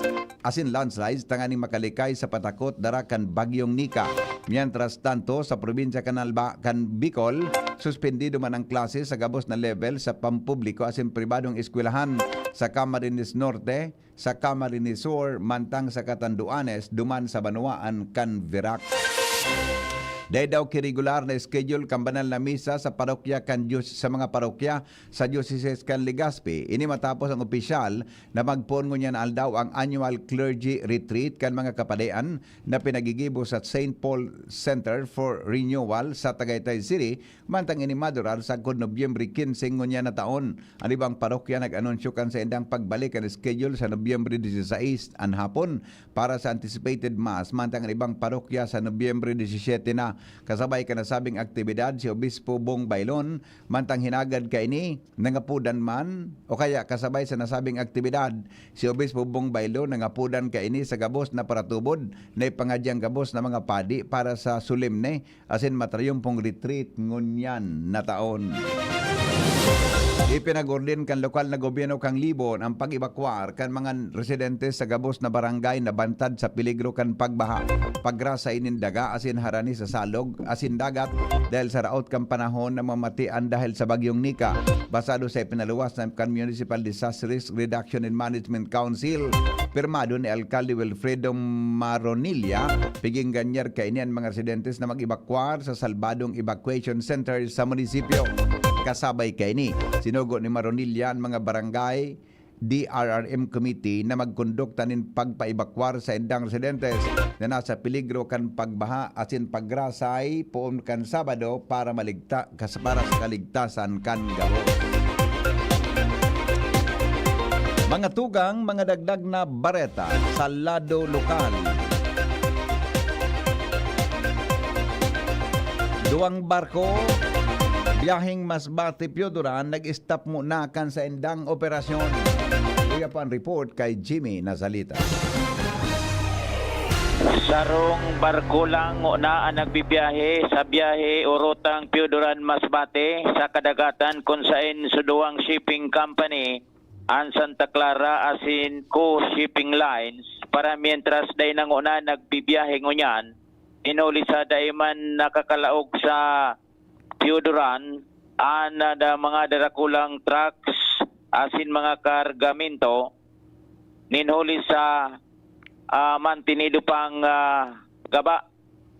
asin landslides, tanganing makalikay sa patakot dara kan Bagyong Nika. Mientras tanto, sa probinsya kan Alba-, kan Bicol, suspendido man ang klase sa gabos na level sa pampubliko asin pribadong eskwelahan sa Camarines Norte, sa Camarines Sur, mantang sa Catanduanes, duman sa banwaan kan Virac. Dai daw ki regular na schedule kan banal na misa sa parokya kan Dios, sa mga parokya sa Diocese kan Legazpi. Ini matapos ang opisyal na magpoon ngunyan na aldaw ang annual clergy retreat kan mga kapadian na pinagigibo sa Saint Paul Center for Renewal sa Tagaytay City, mantang ini madurar sagkod Nobyembre quince ngunyan na taon. An ibang parokya nag-anunsyo kan saindang pagbalik kan schedule sa Nobyembre dieciséis an hapon para sa anticipated mass, mantang an ibang parokya sa Nobyembre diecisiete na. Kasabay kan nasabing aktibidad si Obispo Bong Bailon, mantang hinagad kaini, nangapudan man, o kaya kasabay sa nasabing aktibidad, si Obispo Bong Bailon nangapudan kaini sa gabos na paratubod na ipangadyang gabos na mga padi para sa solemne asin matrayumpong retreat ngunyan na taon. Ipinag-ordin kan lokal na gobyerno kan Libon ang pag-ebakwar kan mga residente sa gabos na barangay na bantad sa peligro kan pagbaha, pagrasay nin daga asin harani sa salog asin dagat dahil sa raot kan panahon na mamatian dahil sa Bagyong Nika. Basado sa ipinaluwas na kan Municipal Disaster Risk Reduction and Management Council, pirmado ni Alkalde Wilfredo Maronilla, piging ganyar kaini an mga residentes na mag-ebakwar sa salbadong evacuation center sa munisipyo. Kasabay kaini, sinugo ni Maronilla an mga barangay D R R M committee na magkondukta nin pagpaebakwar sa indang residentes na nasa peligro kan pagbaha asin pagrasay poon kan Sabado para maligta-, kas-, para sa kaligtasan kan gabos. Mga tugang, mga dagdag na bareta sa lado lokal. Duwang barko, biyaheng Masbate, Pioduran, nag-stop muna kan saindang operasyon. Uya pa ang report kay Jimmy Nazalita. Sarong barko lang ngona an nagbibiyahe sa biyahe o rutang Pioduran, Masbate sa kadagatan, kun saen sa duwang shipping company, an Santa Clara asin Co Shipping Lines, para mientras dai na ngona nagbibiyahe ngunyan, hinuli sa dai man nakakalaog sa Pioduran an, ah, da-, mga darakulang trucks asin mga kargamento, nin huli sa, ah, mantinido pang, ah, gaba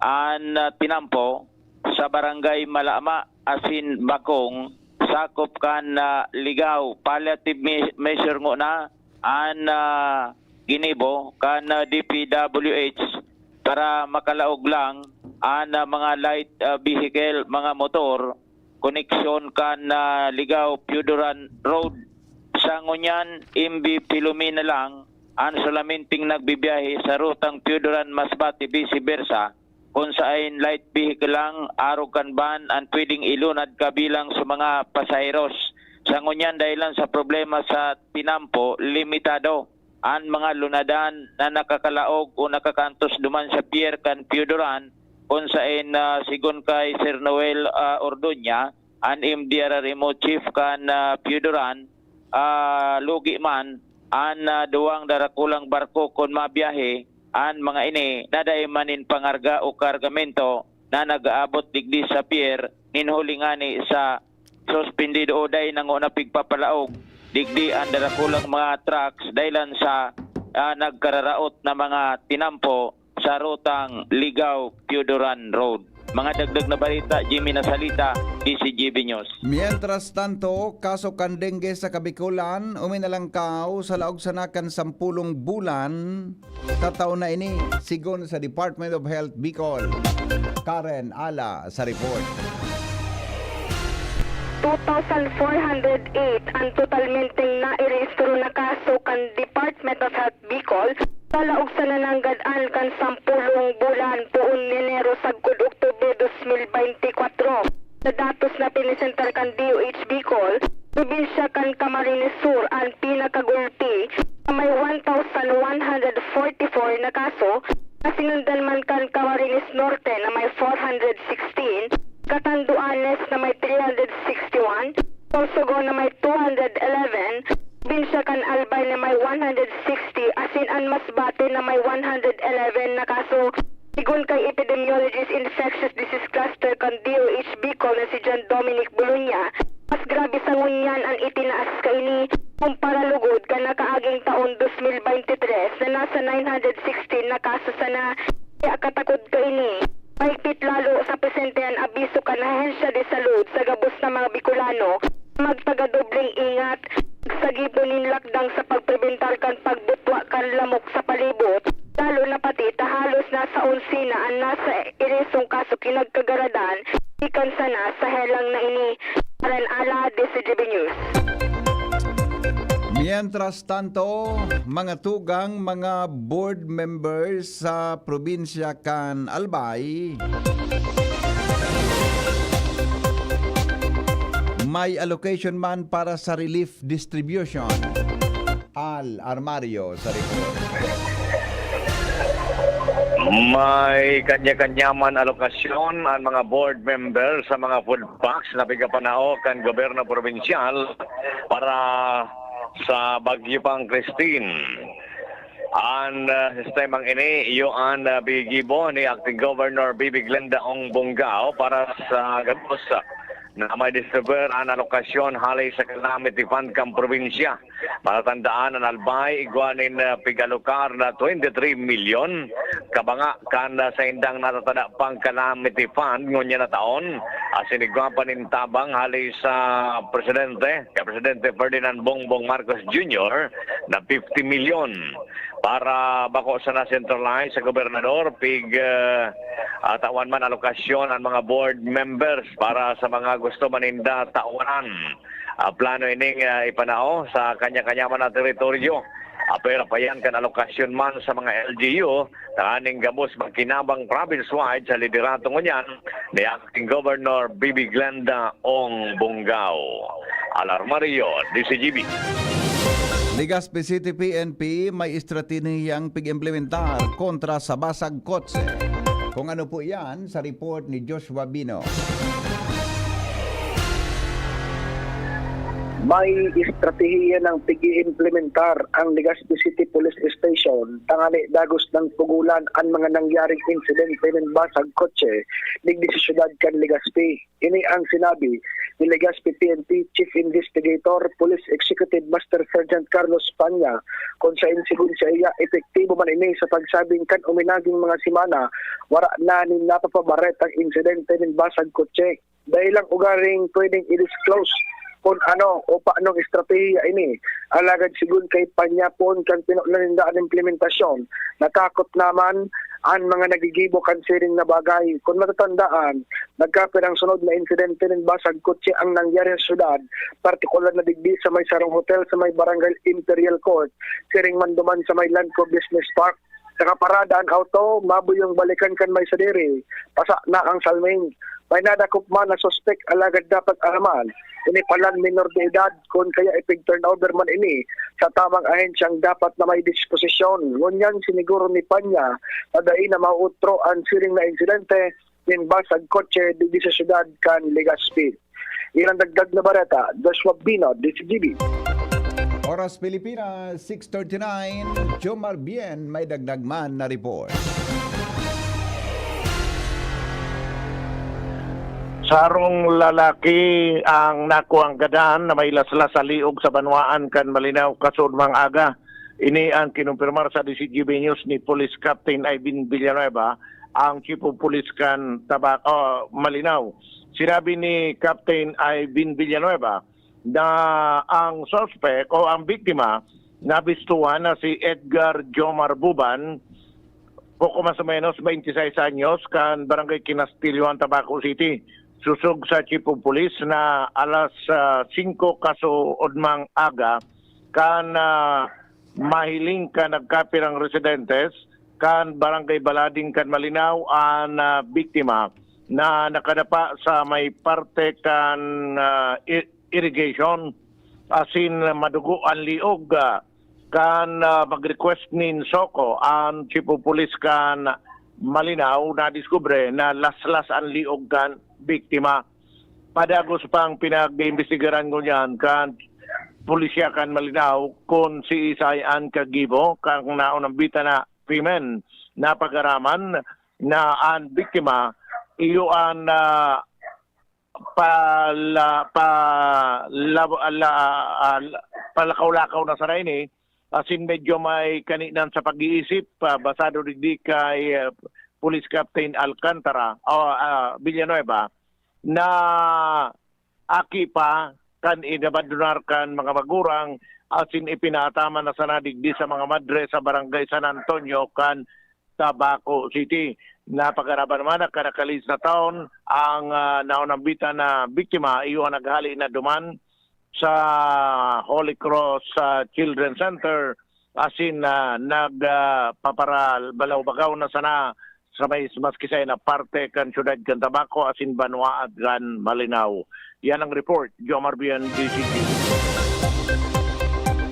an, ah, tinampo sa Barangay Malama asin Bakong, sakop kan, ah, Ligao. Palliative me-, measure ngona an, ah, ginibo kan, ah, D P W H para makalaog lang an, ah, mga light, ah, vehicle, mga motor, koneksyon kan, ah, Ligao-Pioduran Road. Sa ngunyan, M V Filomena lang an solamenting nagbibiyahe sa rutang Pioduran-Masbate, vice versa, kun saen light vehicle lang, arog kan van, an pwedeng ilunad kabilang sa mga pasaheros. Sa ngunyan, dahilan sa problema sa tinampo, limitado an mga lunadan na nakakalaog o nakakaantos duman sa pier kan Pioduran, kun saen, ah, sigon kay Sir Noel, ah, Ordoña, an M D R R M O chief kan, ah, Pioduran, ah, lugi man an, ah, duwang darakulang barko kun mabiyahe an mga ini na dai man nin pangarga o kargamento na nag-aabot digdi sa pier, nin huli ngani sa suspendido o dai na ngona pigpapalaog digdi an darakulang mga trucks dahilan sa, ah, nagkararaot na mga tinampo sa rutang Ligao-Pioduran Road. Mga dagdag na balita, Jimmy Nasalita, D Z G B News. Mientras tanto, kaso kan dengue sa Kabikolan, uminalangkaw sa laog sana kan sampulong bulan, tataw na ini, sigon sa Department of Health Bicol. Karen Ala sa report. Two thousand four hundred eight an totalmenteng nairehistro na kaso kan Department of Health Bicol sa laog sa nananggad-an kan sampulong bulan poon Enero sagkod Oktubre dos mil baynte kwatro. Sa datos na pinisentar kan D O H Bicol, probinsya kan Camarines Sur an pinakagulpi na may one thousand one hundred forty-four na kaso, na sinundan man kan Camarines Norte na may four hundred sixteen, Catanduanes na may three hundred sixty-one, Sorsogon na may two hundred eleven, probinsya kan Albay na may one hundred sixty, asin an Masbate na may one hundred eleven na kaso. Sigon kay Epidemiologist Infectious Disease Cluster kan D O H Bicol na si John Dominic Bolonia, mas grabe sa ngunyan an itinaas kaini kumpara lugod kan nakaaging taon dos mil baynte tres na nasa nine hundred sixteen na kaso sana. Kaya katakod kaini. Mahigpit lalo sa presente an abiso kan Ahensya de Salud sa gabos na mga Bicolano na magpagadobleng ingat, magsagipon nin lakdang sa pagprebentar kan pagbutwa kan lamok sa palibot, lalo na pati ta halos nasa onse na an nasa irisong kaso kinagkagaradan gikan sana sa helang na ini. Karen Ala, D Z G B News. Mientras tanto, mga tugang, mga board members sa probinsya kan Albay, may allocation man para sa relief distribution. Al Armario sa report. May kanya-kanya man alokasyon an mga board member sa mga food packs na pigapanao kan gobyerno probinsyal para sa Bagyo pang Christine. An, ah, sistemang ini, iyo an, ah, bigibo ni Acting Governor Bibi Glenda Ong Bongao para sa gabos, ah, na may distribuer an alokasyon hali sa Calamity Fund kan probinsya. Matatandaan, an Albay igwa nin, ah, pigalokar na twenty-three milyon kabanga kan, ah, saindang natatada pang Calamity Fund ngunyan na taon. Asin igwa pa nin tabang hali sa presidente, kay Presidente Ferdinand Bongbong Marcos Junior na fifty milyon. Para bako sana centralize sa gobernador, pig, ah, ah, tawan man alokasyon ang mga board members para sa mga gusto maninda tawanan. Ah, plano ining, ah, ipanao sa kanya-kanya man na teritoryo. Apera pa yan kan alokasyon man sa mga L G U, tanganing gabos magkinabang province-wide sa liderato ngunyan ni Acting Governor Bibi Glenda Ong Bongao. Alarmario, D C G B. Legazpi City P N P may estratehiyang pig-implementar kontra sa basag kotse. Kung ano po yan sa report ni Joshua Bino. May estratehiya ng pig-iimplementar ang Legazpi City Police Station tangani dagos ng pugulan an mga nangyaring insidente nin basag kotse digdi sa syudad kan Legazpi. Ini ang sinabi ni Legazpi P N P Chief Investigator, Police Executive Master Sergeant Carlos Panya, kung sain sigon saiya, epektibo man ini sa pagsabing kan uminaging mga semana, wara na nin napapabaret ang insidente nin basag kotse. Dai lang ugaring pwedeng i-disclose kun ano o paanong estratehiya ini. Alagad sigon kay Panya, poon kan pinunan ninda an implementasyon, natakot naman an mga nagigibo kan siring na bagay. Kun matatandaan, nagkapirang sunod na insidente nin basag kotse ang nangyari sa syudad, partikular na digdi sa may sarong hotel sa may Barangay Imperial Court, siring man duman sa may Landco Business Park. Sa kaparada an auto, mabuyong balikan kan may sadiri, pasa na ang salming. May nadakop man na suspek, alagad dapat araman, ini palan minor de edad, kun kaya ipig-turnover man ini sa tamang ahensyang dapat na may disposisyon. Ngunyan, siniguro ni Panya na dai na mauutro an siring na insidente nin basag kotse digdi sa syudad kan Legazpi. Iyan ang dagdag na bareta, Joshua Bino, D C G B. Oras Pilipinas, six thirty-nine. Jomar Bien may dagdag man na report. Sarong lalaki ang nakuang gadan na may laslas sa liog sa banwaan kan Malinao, kasuodmang aga. Ini ang kinumpirmar sa D C G B News ni Police Captain Ivan Villanueva, ang Chief of Police kan Tabac-, oh, Malinao. Sinabi ni Captain Ivan Villanueva na ang suspect o ang biktima nabistuhan na si Edgar Jomar Buban, poco mas o menos twenty-six anyos, kan Barangay Kinastillohan, Tabaco City. Sosog sa Chief of Police na alas, ah, singko kasuodmang aga, kan, ah, mahiling kan nagkapirang residentes kan Barangay Balading kan Malinao an, ah, biktima na nakadapa sa may parte kan, ah, i-, irrigation, asin madugo an liog, ah, kan, ah, mag-request nin SOCO an Chief of Police kan Malinao, nadiskubre na laslas an liog kan biktima. Padagos pang pinag-iimbestigaran ngunyan kan pulisya kan Malinao kun siisay an kagibo kan naunambitan na krimen. Napag-araman na an biktima iyo an, ah, pala-, pala-, la-, ah, la-, palakaw-lakaw na sana ini, asin medyo may kaninan sa pag-iisip, ah, basado digdi kay, ah, Police Captain Alcantara, o, ah, Villanueva, na aki pa kan inabandonar kan mga magurang, asin ipinaataman na sana digdi sa mga madre sa Barangay San Antonio kan Tabaco City. Napag-araman naman na kan nakalihis na taon, ang, ah, naunambitan na biktima, iyo an naghale na duman sa Holy Cross, ah, Children's Center, asin, ah, nag, ah, paparabalaw-bagaw na sana sa may maski saen na parte kan siyudad kan Tabaco asin banwaan kan Malinao. Yan ang report, Jomar Bien, D C G.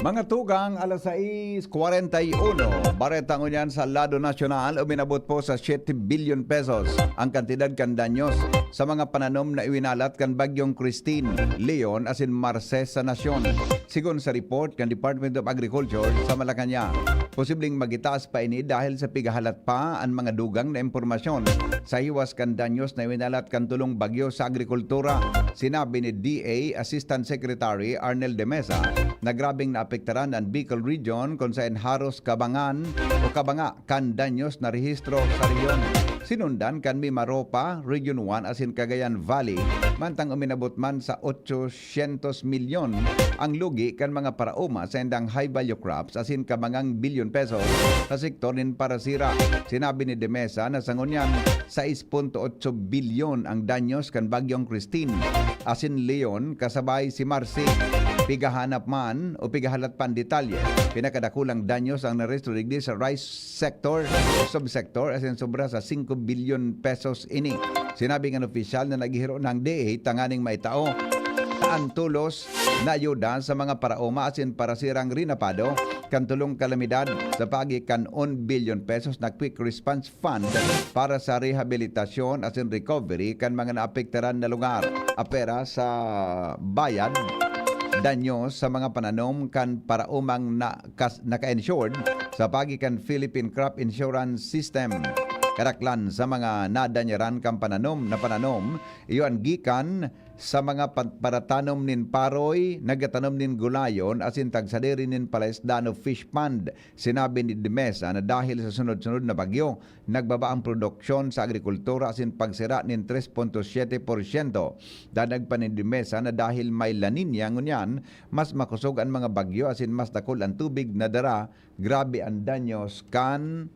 Mga tugang, alas sais kwarenta y uno. Bareta ngunyan sa lado nasyonal, uminabot po sa siyete bilyon pesos ang kantidad kan danyos sa mga pananom na iwinalat kan Bagyong Christine, Leon asin Marces sa nasyon. Sigon sa report kan Department of Agriculture sa Malacañang, posibleng magitaas pa ini dahil sa pigahalat pa an mga dugang na impormasyon sa hiwas kan danyos na iwinalat kan tulong bagyo sa agrikultura. Sinabi ni D A Assistant Secretary Arnel de Mesa na grabeng naapektaran an Bicol Region, kun saen haros kabangan o kabanga kan danyos na rehistro sa rehiyon. Sinundan kan Mimaropa, Region one asin Cagayan Valley, mantang uminabot man sa otsosyentos milyon ang lugi kan mga paraoma sa indang high value crops asin kabangang bilyon pesos sa sektor nin parasira. Sinabi ni de Mesa na sa ngunyan, sais punto otso bilyon ang danyos kan Bagyong Christine asin Leon kasabay si Marcy. Pigahanap man o pigahalat pa an detalye, pinakadakulang danyos ang narehistro digdi sa rice sector o subsector asin sobra sa singko bilyon pesos ini. Sinabi kan opisyal na naghihiro na ang D A tanganing maitao an tolos na ayuda sa mga paraoma asin parasirang rinapado kan tulong kalamidad sa paagi kan un bilyon pesos na Quick Response Fund para sa rehabilitasyon asin recovery kan mga naapektaran na lugar. Apera sa bayad danyos sa mga pananom kan paraomang na-, kas-, naka-insured sa paagi kan Philippine Crop Insurance System. Kadaklan sa mga nadanyaran kan pananom na pananom, iyo an gikan sa mga pa-, paratanom nin paroy, nagatanom nin gulayon, asin tagsadiri nin palaisdaan o fish pond. Sinabi ni de Mesa na dahil sa sunod-sunod na bagyo, nagbaba ang produksyon sa agrikultura asin pagsira nin tres punto siyete porsyento. Danay pa ni de Mesa na dahil may La Niña ngunyan, mas makosog an mga bagyo asin mas dakul an tubig na dara, grabe an danyos kan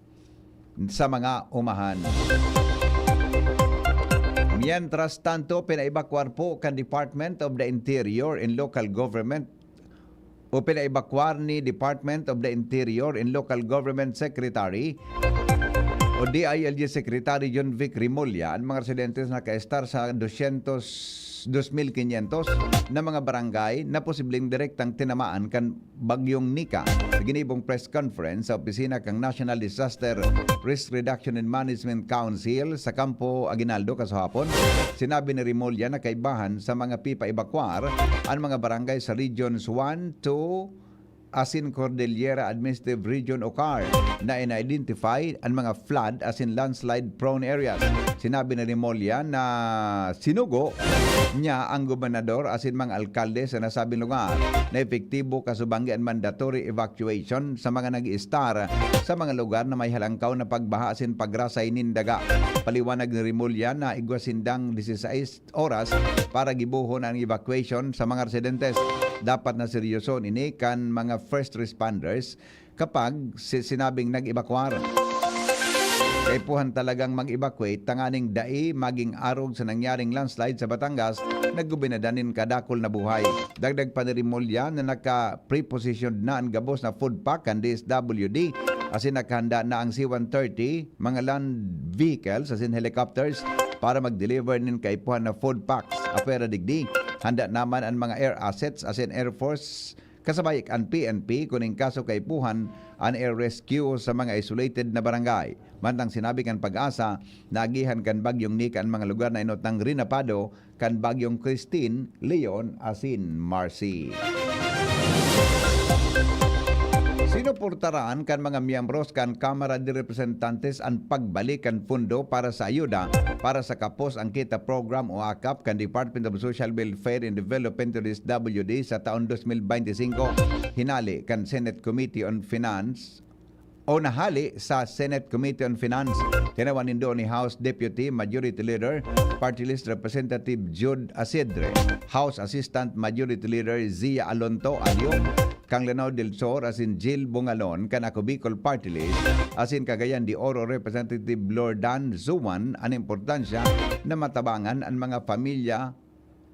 sa mga umahan. Mientras tanto, pinaebakwar po kan Department of the Interior and Local Government o pinaebakwar ni Department of the Interior and Local Government Secretary o D I L G Secretary John Vic Remulla an mga residentes na nakaestar sa dosyentos, dos mil kinyentos na mga barangay na posibleng direktang tinamaan kan Bagyong Nika. Sa ginibong press conference sa opisina kan National Disaster Risk Reduction and Management Council sa Campo Aguinaldo kasuhapon, sinabi ni Remulla na kaibahan sa mga pipaibakwar an mga barangay sa Regions one, two, asin Cordillera Administrative Region o CAR na in-identify an mga flood asin landslide prone areas. Sinabi ni Remulla na sinugo niya ang gobernador asin mga alkalde sa nasabing lugar na epektibo kasubanggi an mandatory evacuation sa mga nag-iistar sa mga lugar na may halangkaw na pagbaha asin pagrasay nin daga. Paliwanag ni Remulla na igwa sindang disisais oras para gibohon ang evacuation sa mga residentes. Dapat na seryosohon ini kan mga first responders kapag si-, sinabing nag-ebakwar. Kaipuhan talagang mag-evacuate tanganing dai maging arog sa nangyaring landslide sa Batangas na gubinadan nin kadakul na buhay. Dagdag pa ni Remulla na naka-prepositioned na an gabos na food pack kan D S W D asin nakahanda na ang C one thirty, mga land vehicles asin helicopters para mag-deliver nin kaipuhan na food packs. Apwera digdi, handa naman an mga air assets asin air force kasabay an P N P kun in kaso kaipuhan an air rescue sa mga isolated na barangay. Mantang sinabi kan PAGASA na agihan kan Bagyong Nika an mga lugar na inutang rinapado kan Bagyong Christine, Leon asin Marcy. Sinuportaran kan mga miyembros kan Kamara de Representantes an pagbalik kan pondo para sa ayuda para sa Kapos Angketa Program o akap kan Department of Social Welfare and Development o D S W D sa taon dos mil bente singko, hinali kan Senate Committee on Finance o nahali sa Senate Committee on Finance. Tinawan nindo ni House Deputy Majority Leader, Party List Representative Jude Asidre, House Assistant Majority Leader Zia Alonto Alio, Kang Lanao del Sur asin Jill Bungalon kan Ako Bicol Party List, asin Cagayan de Oro Representative Lordan Zuan an importansya na matabangan an mga pamilya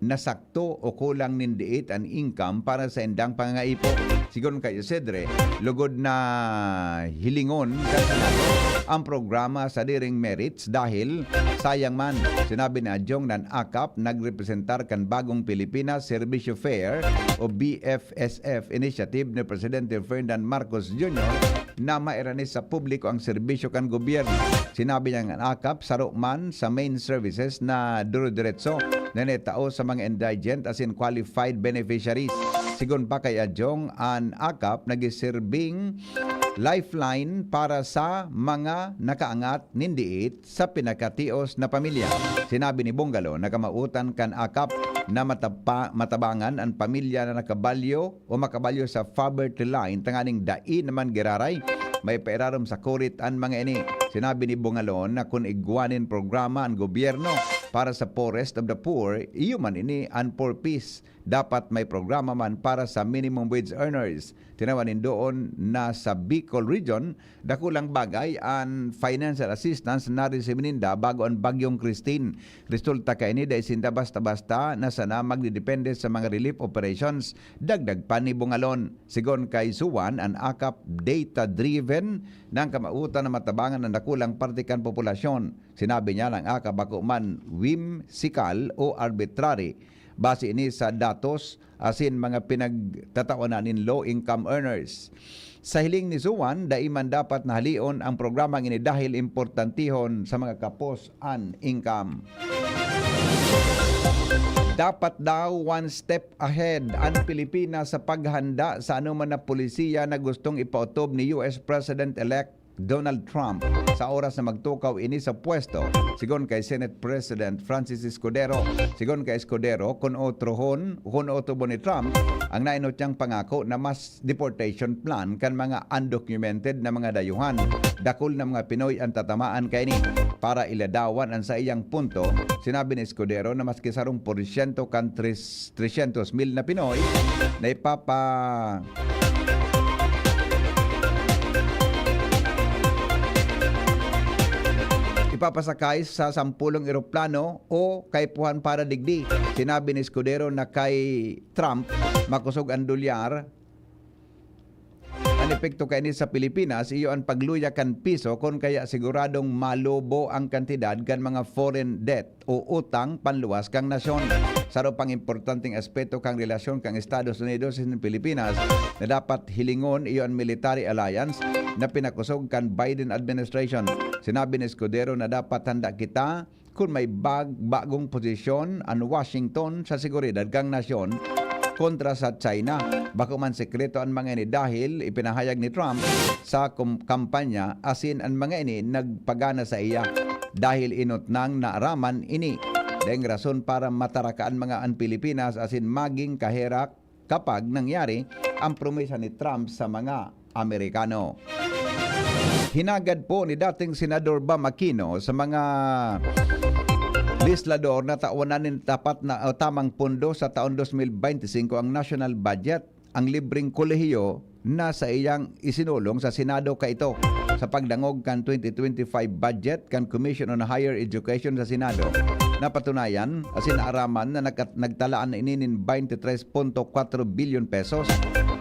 na sakto o kulang nin diit an income para sa indang pangangaipo. Sigon kay Isidre, lugod na hilingon kan Senado ang programa sa diring merits dahil sayang man. Sinabi ni Adjong na an akap nagrepresentar kan Bagong Pilipinas Serbisyo Fair o B F S F initiative ni Presidente Ferdinand Marcos Junior na mairani sa publiko ang serbisyo kan gobyerno. Sinabi niya an akap saro man sa main services na dire-diretso na naitao sa mga indigent asin qualified beneficiaries. Sigon pa kay Adjong, an akap nagsiserbing lifeline para sa mga nakaangat nin diit sa pinakatios na pamilya. Sinabi ni Bungalo na kamautan kan akap na matapa-, matabangan an pamilya na nakabalyo o makabalyo sa poverty line tanganing dai naman giraray maipairarom sa kurit an mga ini. Sinabi ni Bungalon na kun igwa nin programa an gobyerno para sa poorest of the poor, iyo man ini an poor peace. Dapat may programa man para sa minimum wage earners. Tinawan nin doon na sa Bicol Region, dakulang bagay an financial assistance na resibo ninda bago an Bagyong Christine. Resulta kaini, dai sinda basta-basta na sana magdedepende sa mga relief operations, dagdag pa ni Bungalon. Sigon kay Suwan, an akap data-driven na an kamautan na matabangan an dakulang parte kan populasyon. Sinabi niya na an akap bako man whimsical o arbitrary. Base ini sa datos asin mga pinagtatawanan nin low-income earners. Sa hiling ni Suwan, dai man dapat na haleon ang programang ini dahil importantehon sa mga kapos an income. Dapat daw one step ahead an Pilipinas sa paghanda sa anoman na polisiya na gustong ipaotob ni U S President-elect Donald Trump sa oras na magtukaw ini sa pwesto, sigon kay Senate President Francis Escudero. Sigon kay Escudero, kun otrohon, kun otobon ni Trump, ang nainot niyang pangako na mass deportation plan kan mga undocumented na mga dayuhan, dakul na mga Pinoy an tatamaan kaini. Para iladawan an saiyang punto, sinabi ni Escudero na maski sarong porsyento kan tres-, tresyentos mil na Pinoy na ipapa-, ipapasakay sa sampolong eroplano o kaipuhan para digdi. Sinabi ni Escudero na kay Trump, makosog an dolyar. An epekto kaini sa Pilipinas, iyo an pagluya kan piso, kun kaya siguradong malubo ang kantidad kan mga foreign debt o utang panluwas kan nasyon. Saro pang importanteng aspeto kan relasyon kan Estados Unidos asin Pilipinas na dapat hilingon, iyo an military alliance na pinakosog kan Biden administration. Sinabi ni Escudero na dapat handa kita kun may bag-, bagong posisyon an Washington sa seguridad kan nasyon kontra sa China. Bako man sekreto an mga ini dahil ipinahayag ni Trump sa kum-, kampanya asin an mga ini nagpagana saiya dahil inot nang naaraman ini. Daing rason para mataraka an mga an Pilipinas asin maging kaherak kapag nangyari ang promesa ni Trump sa mga Amerikano. Hinagad po ni dating Senador Bam Aquino sa mga legislador na tawanan nin tapat na, o tamang pondo sa taon dos mil bente singko ang national budget, ang libreng kolehiyo na saiyang isinulong sa Senado kaito. Sa pagdangog kan twenty twenty-five budget kan Commission on Higher Education sa Senado, napatunayan asin naaraman na nagkat-, nagtalaan na ini nin twenty-three point four billion pesos.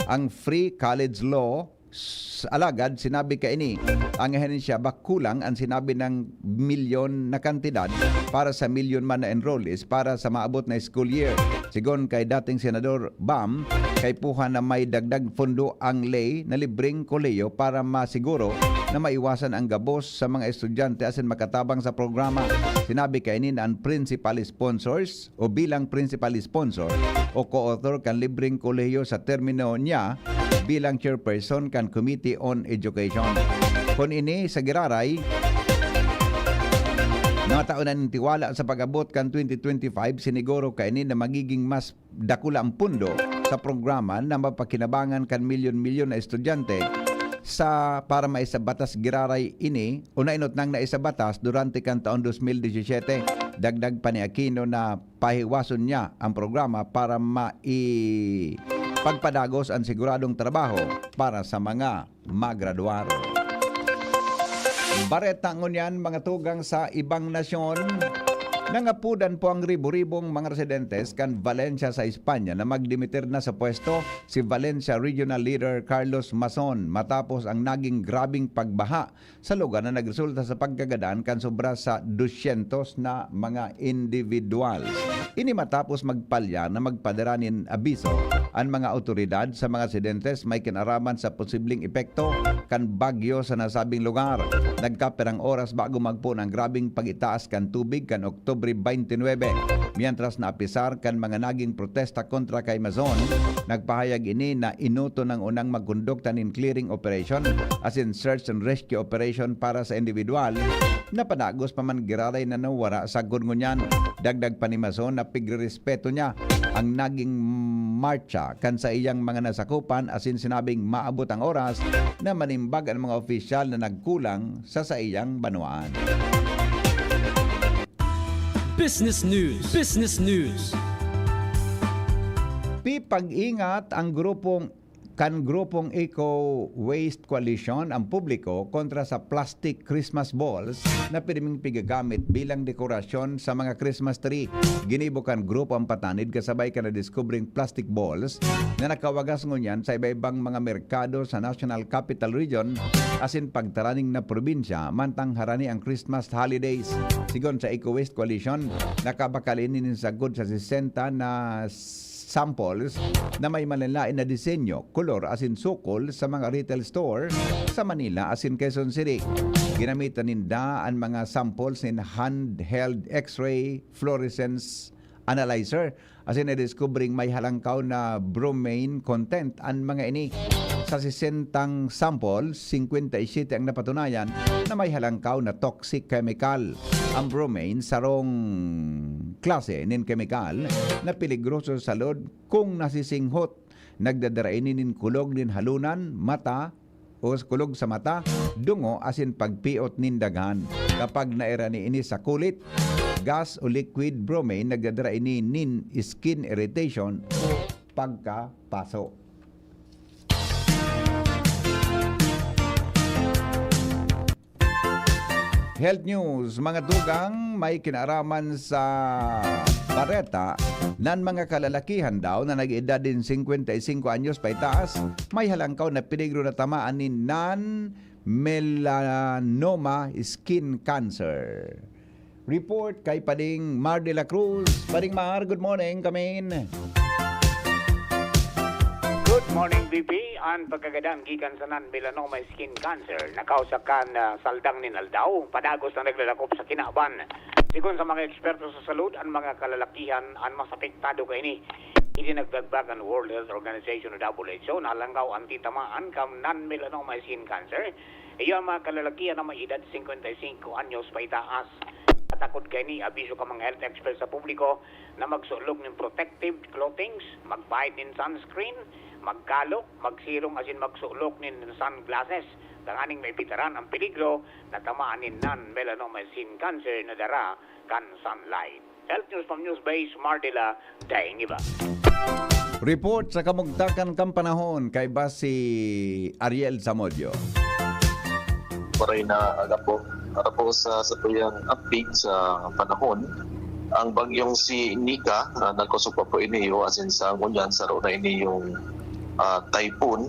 Ang free college law, s-, alagad sinabi kaini ang ahensya, bakulang an sinabi ng milyon na kantidad para sa milyon man na enrollees para sa maabot na school year. Sigon kay dating Senador Bam, kaipuhan na may dagdag pondo ang ley na libreng kolehiyo para masiguro na maiwasan ang gabos sa mga estudyante asin makatabang sa programa. Sinabi kaini na an principal sponsors o bilang principal sponsor o co-author kan libreng kolehiyo sa termino niya bilang chairperson kan Committee on Education. Kun ini sa giraray, mga tao na nintiwala sa pag-abot kan twenty twenty-five, siniguro kaini na magiging mas dakula ang pundo sa programa na mapakinabangan kan milyon-milyon na estudyante sa para maisabatas giraray ini o nainot nang naisabatas durante kan taon dos mil disisiyete. Dagdag pa ni Aquino na pahiwason niya ang programa para maipagpadagos ang siguradong trabaho para sa mga magradwar. Bareta ngunyan, mga tugang sa ibang nasyon. Nangapudan po ang ribo-ribong mga residentes kan Valencia sa Espanya na magdimitir na sa pwesto si Valencia Regional Leader Carlos Mazon matapos ang naging grabing pagbaha sa lugar na nagresulta sa pagkagadan kan sobra sa dosyentos na mga individuals. Ini matapos magpalyar na magpadara nin abiso an mga awtoridad sa mga residentes may kinaraman sa posibleng epekto kan bagyo sa nasabing lugar. Nagkapirang oras bago magpoon ang grabing pag-itaas kan tubig kan Oktubre twenty-nine, mientras na apisar kan mga naging protesta kontra kay Mazon, nagpahayag ini na enoto nang unang magkondukta nin clearing operation asin search and rescue operation para sa individual na padagos pa man giraray na nawara sagkod ngunyan. Dagdag pa ni Mazon na pigrerespeto niya ang naging martsa kan saiyang mga nasakupan asin sinabing maabot ang oras na manimbag an mga opisyal na nagkulang sa saiyang banwaan. Business News. Business News. Pipag-ingat ang grupong kan grupong Eco Waste Coalition ang publiko kontra sa plastic Christmas balls na pirming pigagamit bilang dekorasyon sa mga Christmas tree. Ginibo kan grupo ang patanid kasabay kan nadiskubreng plastic balls na nakawagas ngunyan sa iba-ibang mga merkado sa National Capital Region asin pagtaraning na probinsya mantang harani ang Christmas holidays. Sigon sa Eco Waste Coalition, nakabakal ini nin sagkod sa sesenta na samples na may manlaen na disenyo, kolor asin sukol sa mga retail store sa Manila asin Quezon City. Ginamitan ninda an mga samples nin handheld X-ray fluorescence analyzer asin nadiskubreng may halangkaw na bromine content an mga ini. Sa sesentang sample, singkwenta y siyete ang napatunayan na may halangkaw na toxic chemical. Ang bromine, sarong klase nin kemikal na peligroso sa salud kung nasisinghot. Nagdadara ini nin kulog nin halunan, mata, o kulog sa mata, dungo asin pagpiot nin daghan. Kapag nairani ini sa kulit, gas o liquid bromine, nagdadara ini nin skin irritation o pagkapaso. Health News, mga tugang, may kinaraman sa bareta nan mga kalalakihan daw na nag-edad din singkwenta y singko anyos paitaas, may halangkaw na peligro na tamaan nin non-melanoma skin cancer. Report kay Pading Mar de la Cruz. Pading Mar, good morning, kamin. Good morning, V P. An pagkagadan gikan sa non-melanoma skin cancer nakausa kan, ah, saldang nin aldaw, padagos na naglalakop sa kinaban. Sigon sa mga eksperto sa salud, an mga kalalakihan an mas apektado kaini. Ini nagdagdag an World Health Organization o W H O na halangkaw an titamaan kan non-melanoma skin cancer. Iyo an mga kalalakihan na may edad singkwenta y singko anyos paitaas. Sa takod kaini, abiso kan mga health experts sa publiko na magsulog nin protective clothings, magpahid nin sunscreen, magkalok, magsirong asin magsulog nin sunglasses, tanganing maibitaran ang peligro na tamaan nin non-melanoma skin cancer na dara kan sunlight. Health News from News Base, Mardila, Daing Iba. Report sa kamugtakan kan panahon kay Basi Ariel Zamudio. Maray na aga po. Para po sa satuyang update sa panahon, ang bagyong si Nika, ah, nagkosog pa po ini, o asin sa ngunyan, saro na ini yung, ah, typhoon,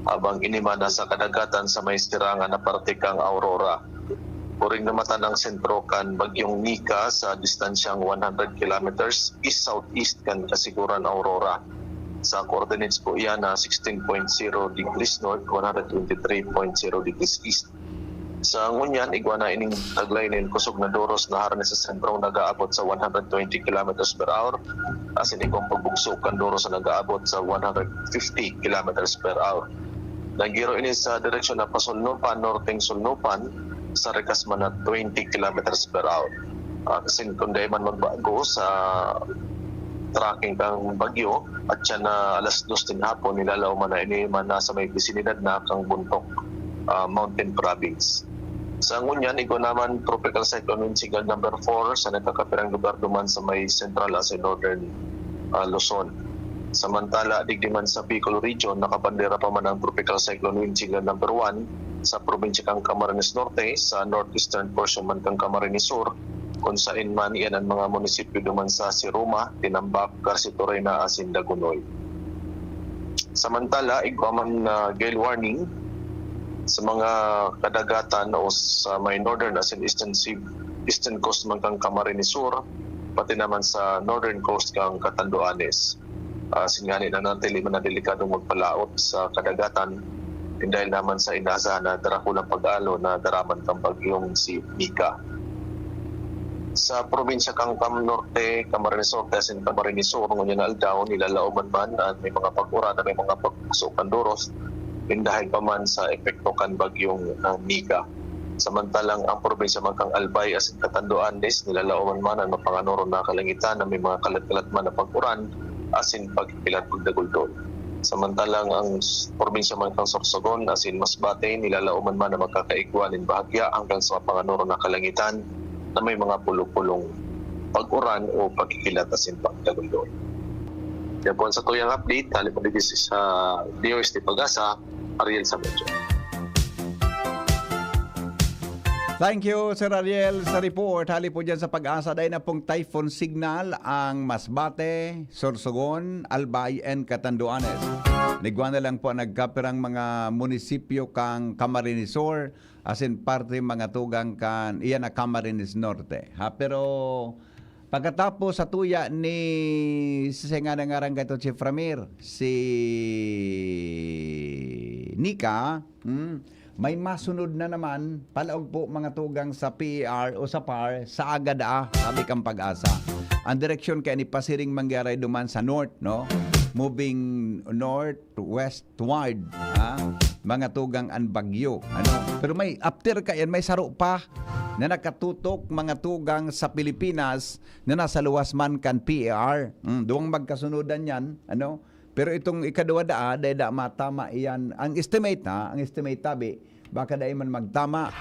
habang ini man nasa kadagatan sa may sirangan na parte kang Aurora. Puring namatan ang sentro kan bagyong Nika sa distansyang one hundred kilometers east-southeast kan Kasiguran, Aurora. Sa coordinates po iyan na sixteen point zero degrees north, one hundred twenty-three point zero degrees east. Sa ngunyan, igwa na ining taglay nin kusog na doros na harani sa sentrong nag-aabot sa one hundred twenty kilometers per hour, asin igwang pagbugso kan doros na nag-aabot sa one hundred fifty kilometers per hour. Naggiro ini sa direksyon na pasulnupan, norteng sulnupan, sa rikas man na twenty kilometers per hour. Ah, kasi kung dai man magbago sa tracking kang bagyo, at siya na alas dos din hapon, nilalaw man na ini man nasa may bisinidad na kang buntok, ah, Mountain Province. Sa ngunyan, igwa naman Tropical Cyclone Wind Signal number four sa nagkakapirang lugar duman sa may central at sa northern, ah, Luzon. Samantala, digdi man sa Bicol Region, nakabandera pa man ang Tropical Cyclone Wind Signal number one sa probinsya kang Camarines Norte, sa northeastern portion man kang Camarines Sur, kung sain man iyan ang mga munisipyo duman sa Siruma, Tinambac, Garcito Reina asin Dagonoy. Samantala, igwa man na gale warning sa mga kadagatan o sa may northern asin eastern sea, eastern coast man kan Camarines Sur, pati naman sa northern coast kan Catanduanes. Ah, asin ngani nanatili man na delikadong magpalaot sa kadagatan, dahil naman sa inasahan na darakulang pag-alo na daraman kan bagyong si Mika. Sa probinsya kan Cam Norte, Camarines Norte, asin Camarines Sur, ngunyan na aldaw, nilalaoman man an may mga pag-uran na may mga pagpuso kan doros, dahil pa man sa epekto kan bagyong, ah, Mika. Samantalang ang probinsya man kan Albay asin Catanduanes, nilalaoman man an mapanganoron na kalangitan na may mga kalat-kalat man na pag-uran asin pagkikilat pagdaguldol. Samantalang ang s-, probinsya man kan Sorsogon asin Masbate, nilalaoman man na magkakaigwa nin bahagya hanggang sa mapanganoron na kalangitan na may mga pulo-pulong pag-uran o pagkikilat asin pagdaguldol. Yan po ang satuyang update. Hali po digdi sa D O S T Pag-asa, Ariel Samudio. Thank you, Sir Ariel, sa report. Hali po dyan sa Pag-asa, dahil na pong typhoon signal ang Masbate, Sorsogon, Albay, and Catanduanes. Nigwa na lang po ang nagkapirang mga munisipyo kang Camarines Sur, asin parte mga tugang kan, iyan na Camarines Norte. Ha, pero pagkatapos sa tuya ni, si, nga na ngaran kaito, Chief Ramir, si Nika, hmm, may masunod na naman, palaog po mga tugang sa P E R o sa par, sa Agada, sabi kang Pag-asa. Ang direksyon kaya ni pasiring manggaray duman sa north, no? Moving north, westward, ha? Mga tugang an bagyo, ano? Pero may after ka yan, may saro pa na nakatutok mga tugang sa Pilipinas na nasa luwas man kan P E R. Mm, duwang magkasunodan yan, ano? Pero itong ikaduwa daa, dai da matama iyan. Ang estimate, ha? Ang estimate, tabi, baka dai man magtama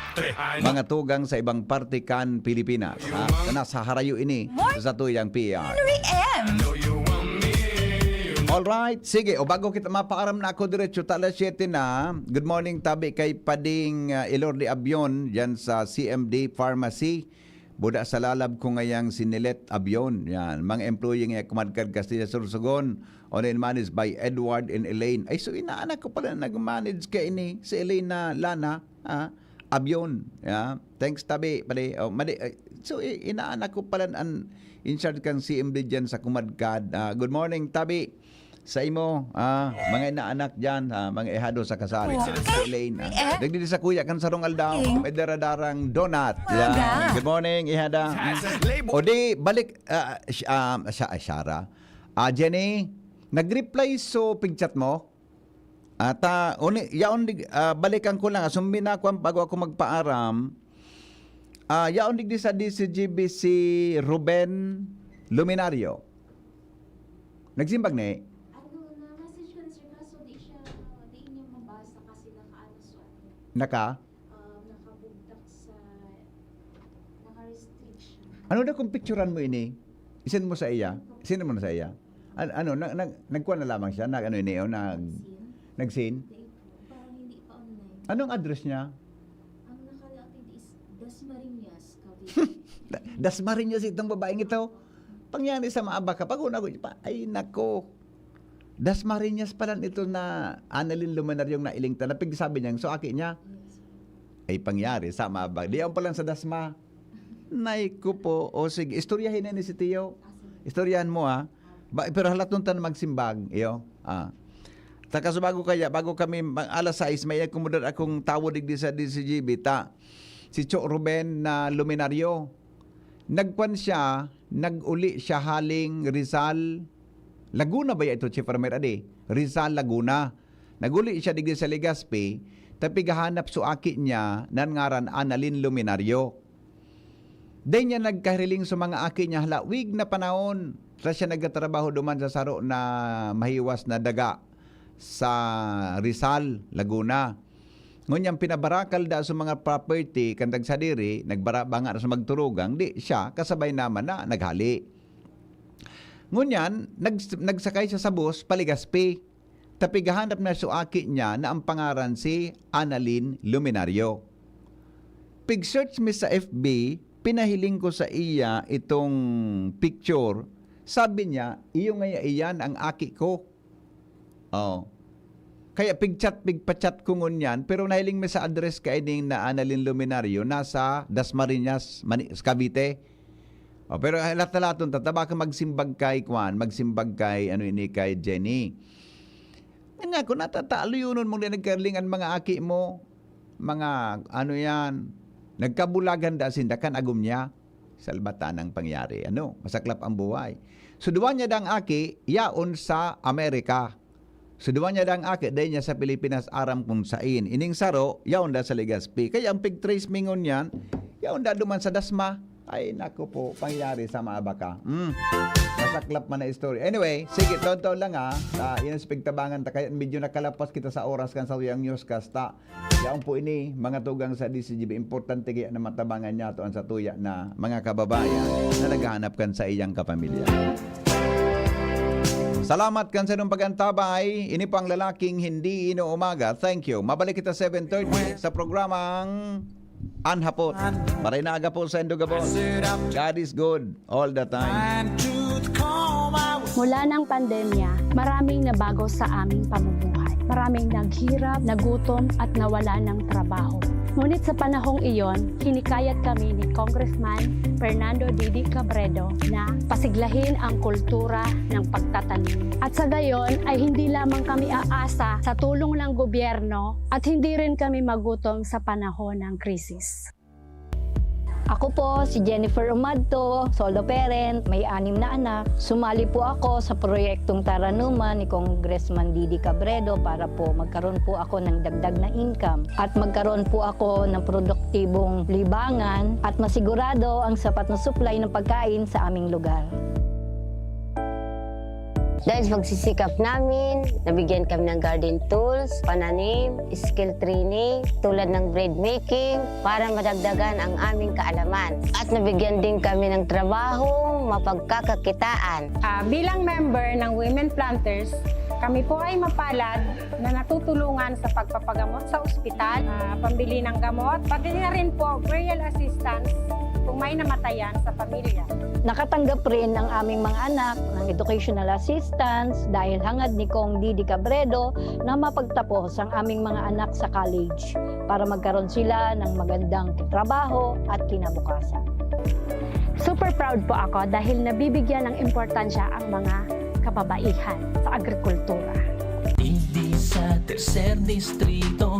mga tugang sa ibang parte kan Pilipinas, ha? Na nasa harayo ini sa satuyang P E R. Henry M. Alright, sige. O, bago kita mapaaram na ako diretso, ta alas siyete na. Good morning, tabi kay Pading, ah, Ilor de Avion, dyan sa C M D Pharmacy. Buda sa lalab ko ngayang si Nilet Avion. Yan. Mga employee nga kumadkad Castilla, Sorsogon. Owner and managed by Edward and Elaine. Ay, so inaanak ko pala nag-manage kaini, si Elaine na Lana, ah, Avion. Yeah. Thanks, tabi, pare. Oh, mali, ay, so, i-, inaanak ko pala an in charge kan C M D dyan sa Kumadkad. Ah, good morning, tabi. Sa imo, ah, mga inaanak dyan, ah, mga ihado sa kasari. Okay. Si Elaine, ah. Eh? Nagdidi sa kuya kan sarong aldaw, may daradarang donut. Umaga. Yeah. Good morning, ihada. O di, balik, ah, sh-, ah, siya, ah, Shara. Ah, Jenny, nag-reply so pigchat mo? Ata, uni, yaon di, ah, balikan ko lang, ah, sumbi na ako ang bago ako magpaaram. Ah, yaon digdi sa D C G B si Ruben Luminario. Nagsimbag ni? Ano, na-message ko na, sir, kaso di siya, di niya mabasa kasi nakaano sa ano. Naka? Um, nakabugtak sa, naka-restriction. Ano daw kung picturean mo ini? Isend mo sa iya? Isend mo na sa iya? An-, ano, na, na, nagkuha na lamang siya? Nag, ano ini, oh, nag, nag-seen? Hindi po. Parang hindi pa online. Anong address niya? Ang nakalagay is Dasmariñas, Cavite. Da-, Dasmariñas itong babaeng ito. Pangyari sa maaba ka, pag una ko pa, ay nako. Dasmariñas pala ito na Annalyn Luminario na iling tanapig, sabi niya, so aki niya. Yes. Ay pangyari sa maaba. Di ako pala sa Dasma. Nay ko po. O sige, istoryahin na ni si Tiyo. Ah, sige. Istoryahan mo, ah. Ba, pero halaton ta na magsimbag, iyo. Ah. Taka sa bago kaya, bago kami mag-, alas sais, may akomodar akong tawo digdi sa D C G B, ta si Cho Ruben na Luminario. Nagkwan siya, nag-uli siya haling Rizal, Laguna ba ya ito, Chief Ramir Adi? Rizal, Laguna. Nag-uli siya digdi sa Legazpi, ta pighahanap so aki niya na ngaran Annalyn Luminario. Dai niya nagkahiriling sa mga aki niya halawig na panahon. Ta siya nagtatrabaho duman sa saro na mahiwas na daga sa Rizal, Laguna. Ngunyan, pinabarakal da sa mga property kan tagsadiri, nagbara-, banga na sa magturugang, di siya, kasabay naman na naghali. Ngunyan, nags-, nagsakay siya sa bus, pa Legazpi. Ta pighahanap na so aki niya na ang pangaran si Annalyn Luminario. Pig-search mi sa F B, pinahiling ko sa iya itong picture, sabi niya, "Iyo ngaya iyan ang aki ko." Oh. Kaya pigchat, pigpachat ko ngunyan, pero nahiling mi sa address kaining na Annalyn Luminario, nasa Dasmariñas, Mani-, Cavite. Oh, pero halat-halaton ta, ta baka magsimbag kay kwan, magsimbag kay, ano ini, kay Jenny. Nga ko, natataluyonon mong di nagkarling an mga aki mo, mga ano yan, nagkabulagan da sinda kan agom niya. Salbatan ang pangyari. Ano, masaklap ang buhay. So, duwa niya dang aki, yaon sa Amerika. So, duwa niya dang aki, dai niya sa Pilipinas, aram kung sain. Ining saro, yaon da sa Legazpi. Kaya ang pig-trace mi ngunyan, yaon da duman sa Dasma. Ay, naku po, pangyari sa maabaka. Hmm. Masaklap man na istorya. Anyway, sige, taon-taon lang ha. Ah, yan sa pigtabangan ta. Kaya medyo nakalapas kita sa oras kan sa tuyang newscast ta. Yaon po ini, mga tugang sa D C G B. Importante kaya na matabangan niya to ang sa tuya na mga kababayan na naghahanap kan sa iyang kapamilya. Salamat kan sa inyong pag-antabay. Ini po ang lalaking hindi inuumaga. Thank you. Mabalik kita seven thirty sa programang An Hapot. Maray na aga po sa indo gabos. God is good all the time. Mula ng pandemya, maraming nabago sa aming pamumuhay. Maraming naghirap, nagutom at nawala ng trabaho. Ngunit sa panahong iyon, hinikayat kami ni Congressman Fernando Didi Cabredo na pasiglahin ang kultura ng pagtatanim. At sa gayon ay hindi lamang kami aasa sa tulong ng gobyerno at hindi rin kami magutom sa panahon ng krisis. Ako po si Jennifer Umadto, solo parent, may anim na anak. Sumali po ako sa proyektong Taranuman ni Congressman Didi Cabredo para po magkaroon po ako ng dagdag na income at magkaroon po ako ng produktibong libangan at masigurado ang sapat na supply ng pagkain sa aming lugar. Dahil sa pagsisikap namin, nabigyan kami ng garden tools, pananim, skill training, tulad ng bread making, para madagdagan ang aming kaalaman. At nabigyan din kami ng trabaho, mapagkakakitaan. Ah, bilang member ng Women Planters, kami po ay mapalad na natutulungan sa pagpapagamot sa ospital, ah, pambili ng gamot, pati na rin po burial assistance kung may namatayan sa pamilya. Nakatanggap rin ang aming mga anak ng educational assistance dahil hangad ni Cong Didi Cabredo na mapagtapos ang aming mga anak sa college para magkaroon sila ng magandang trabaho at kinabukasan. Super proud po ako dahil nabibigyan ng importansya ang mga kababaihan sa agrikultura. Hindi sa tercer distrito.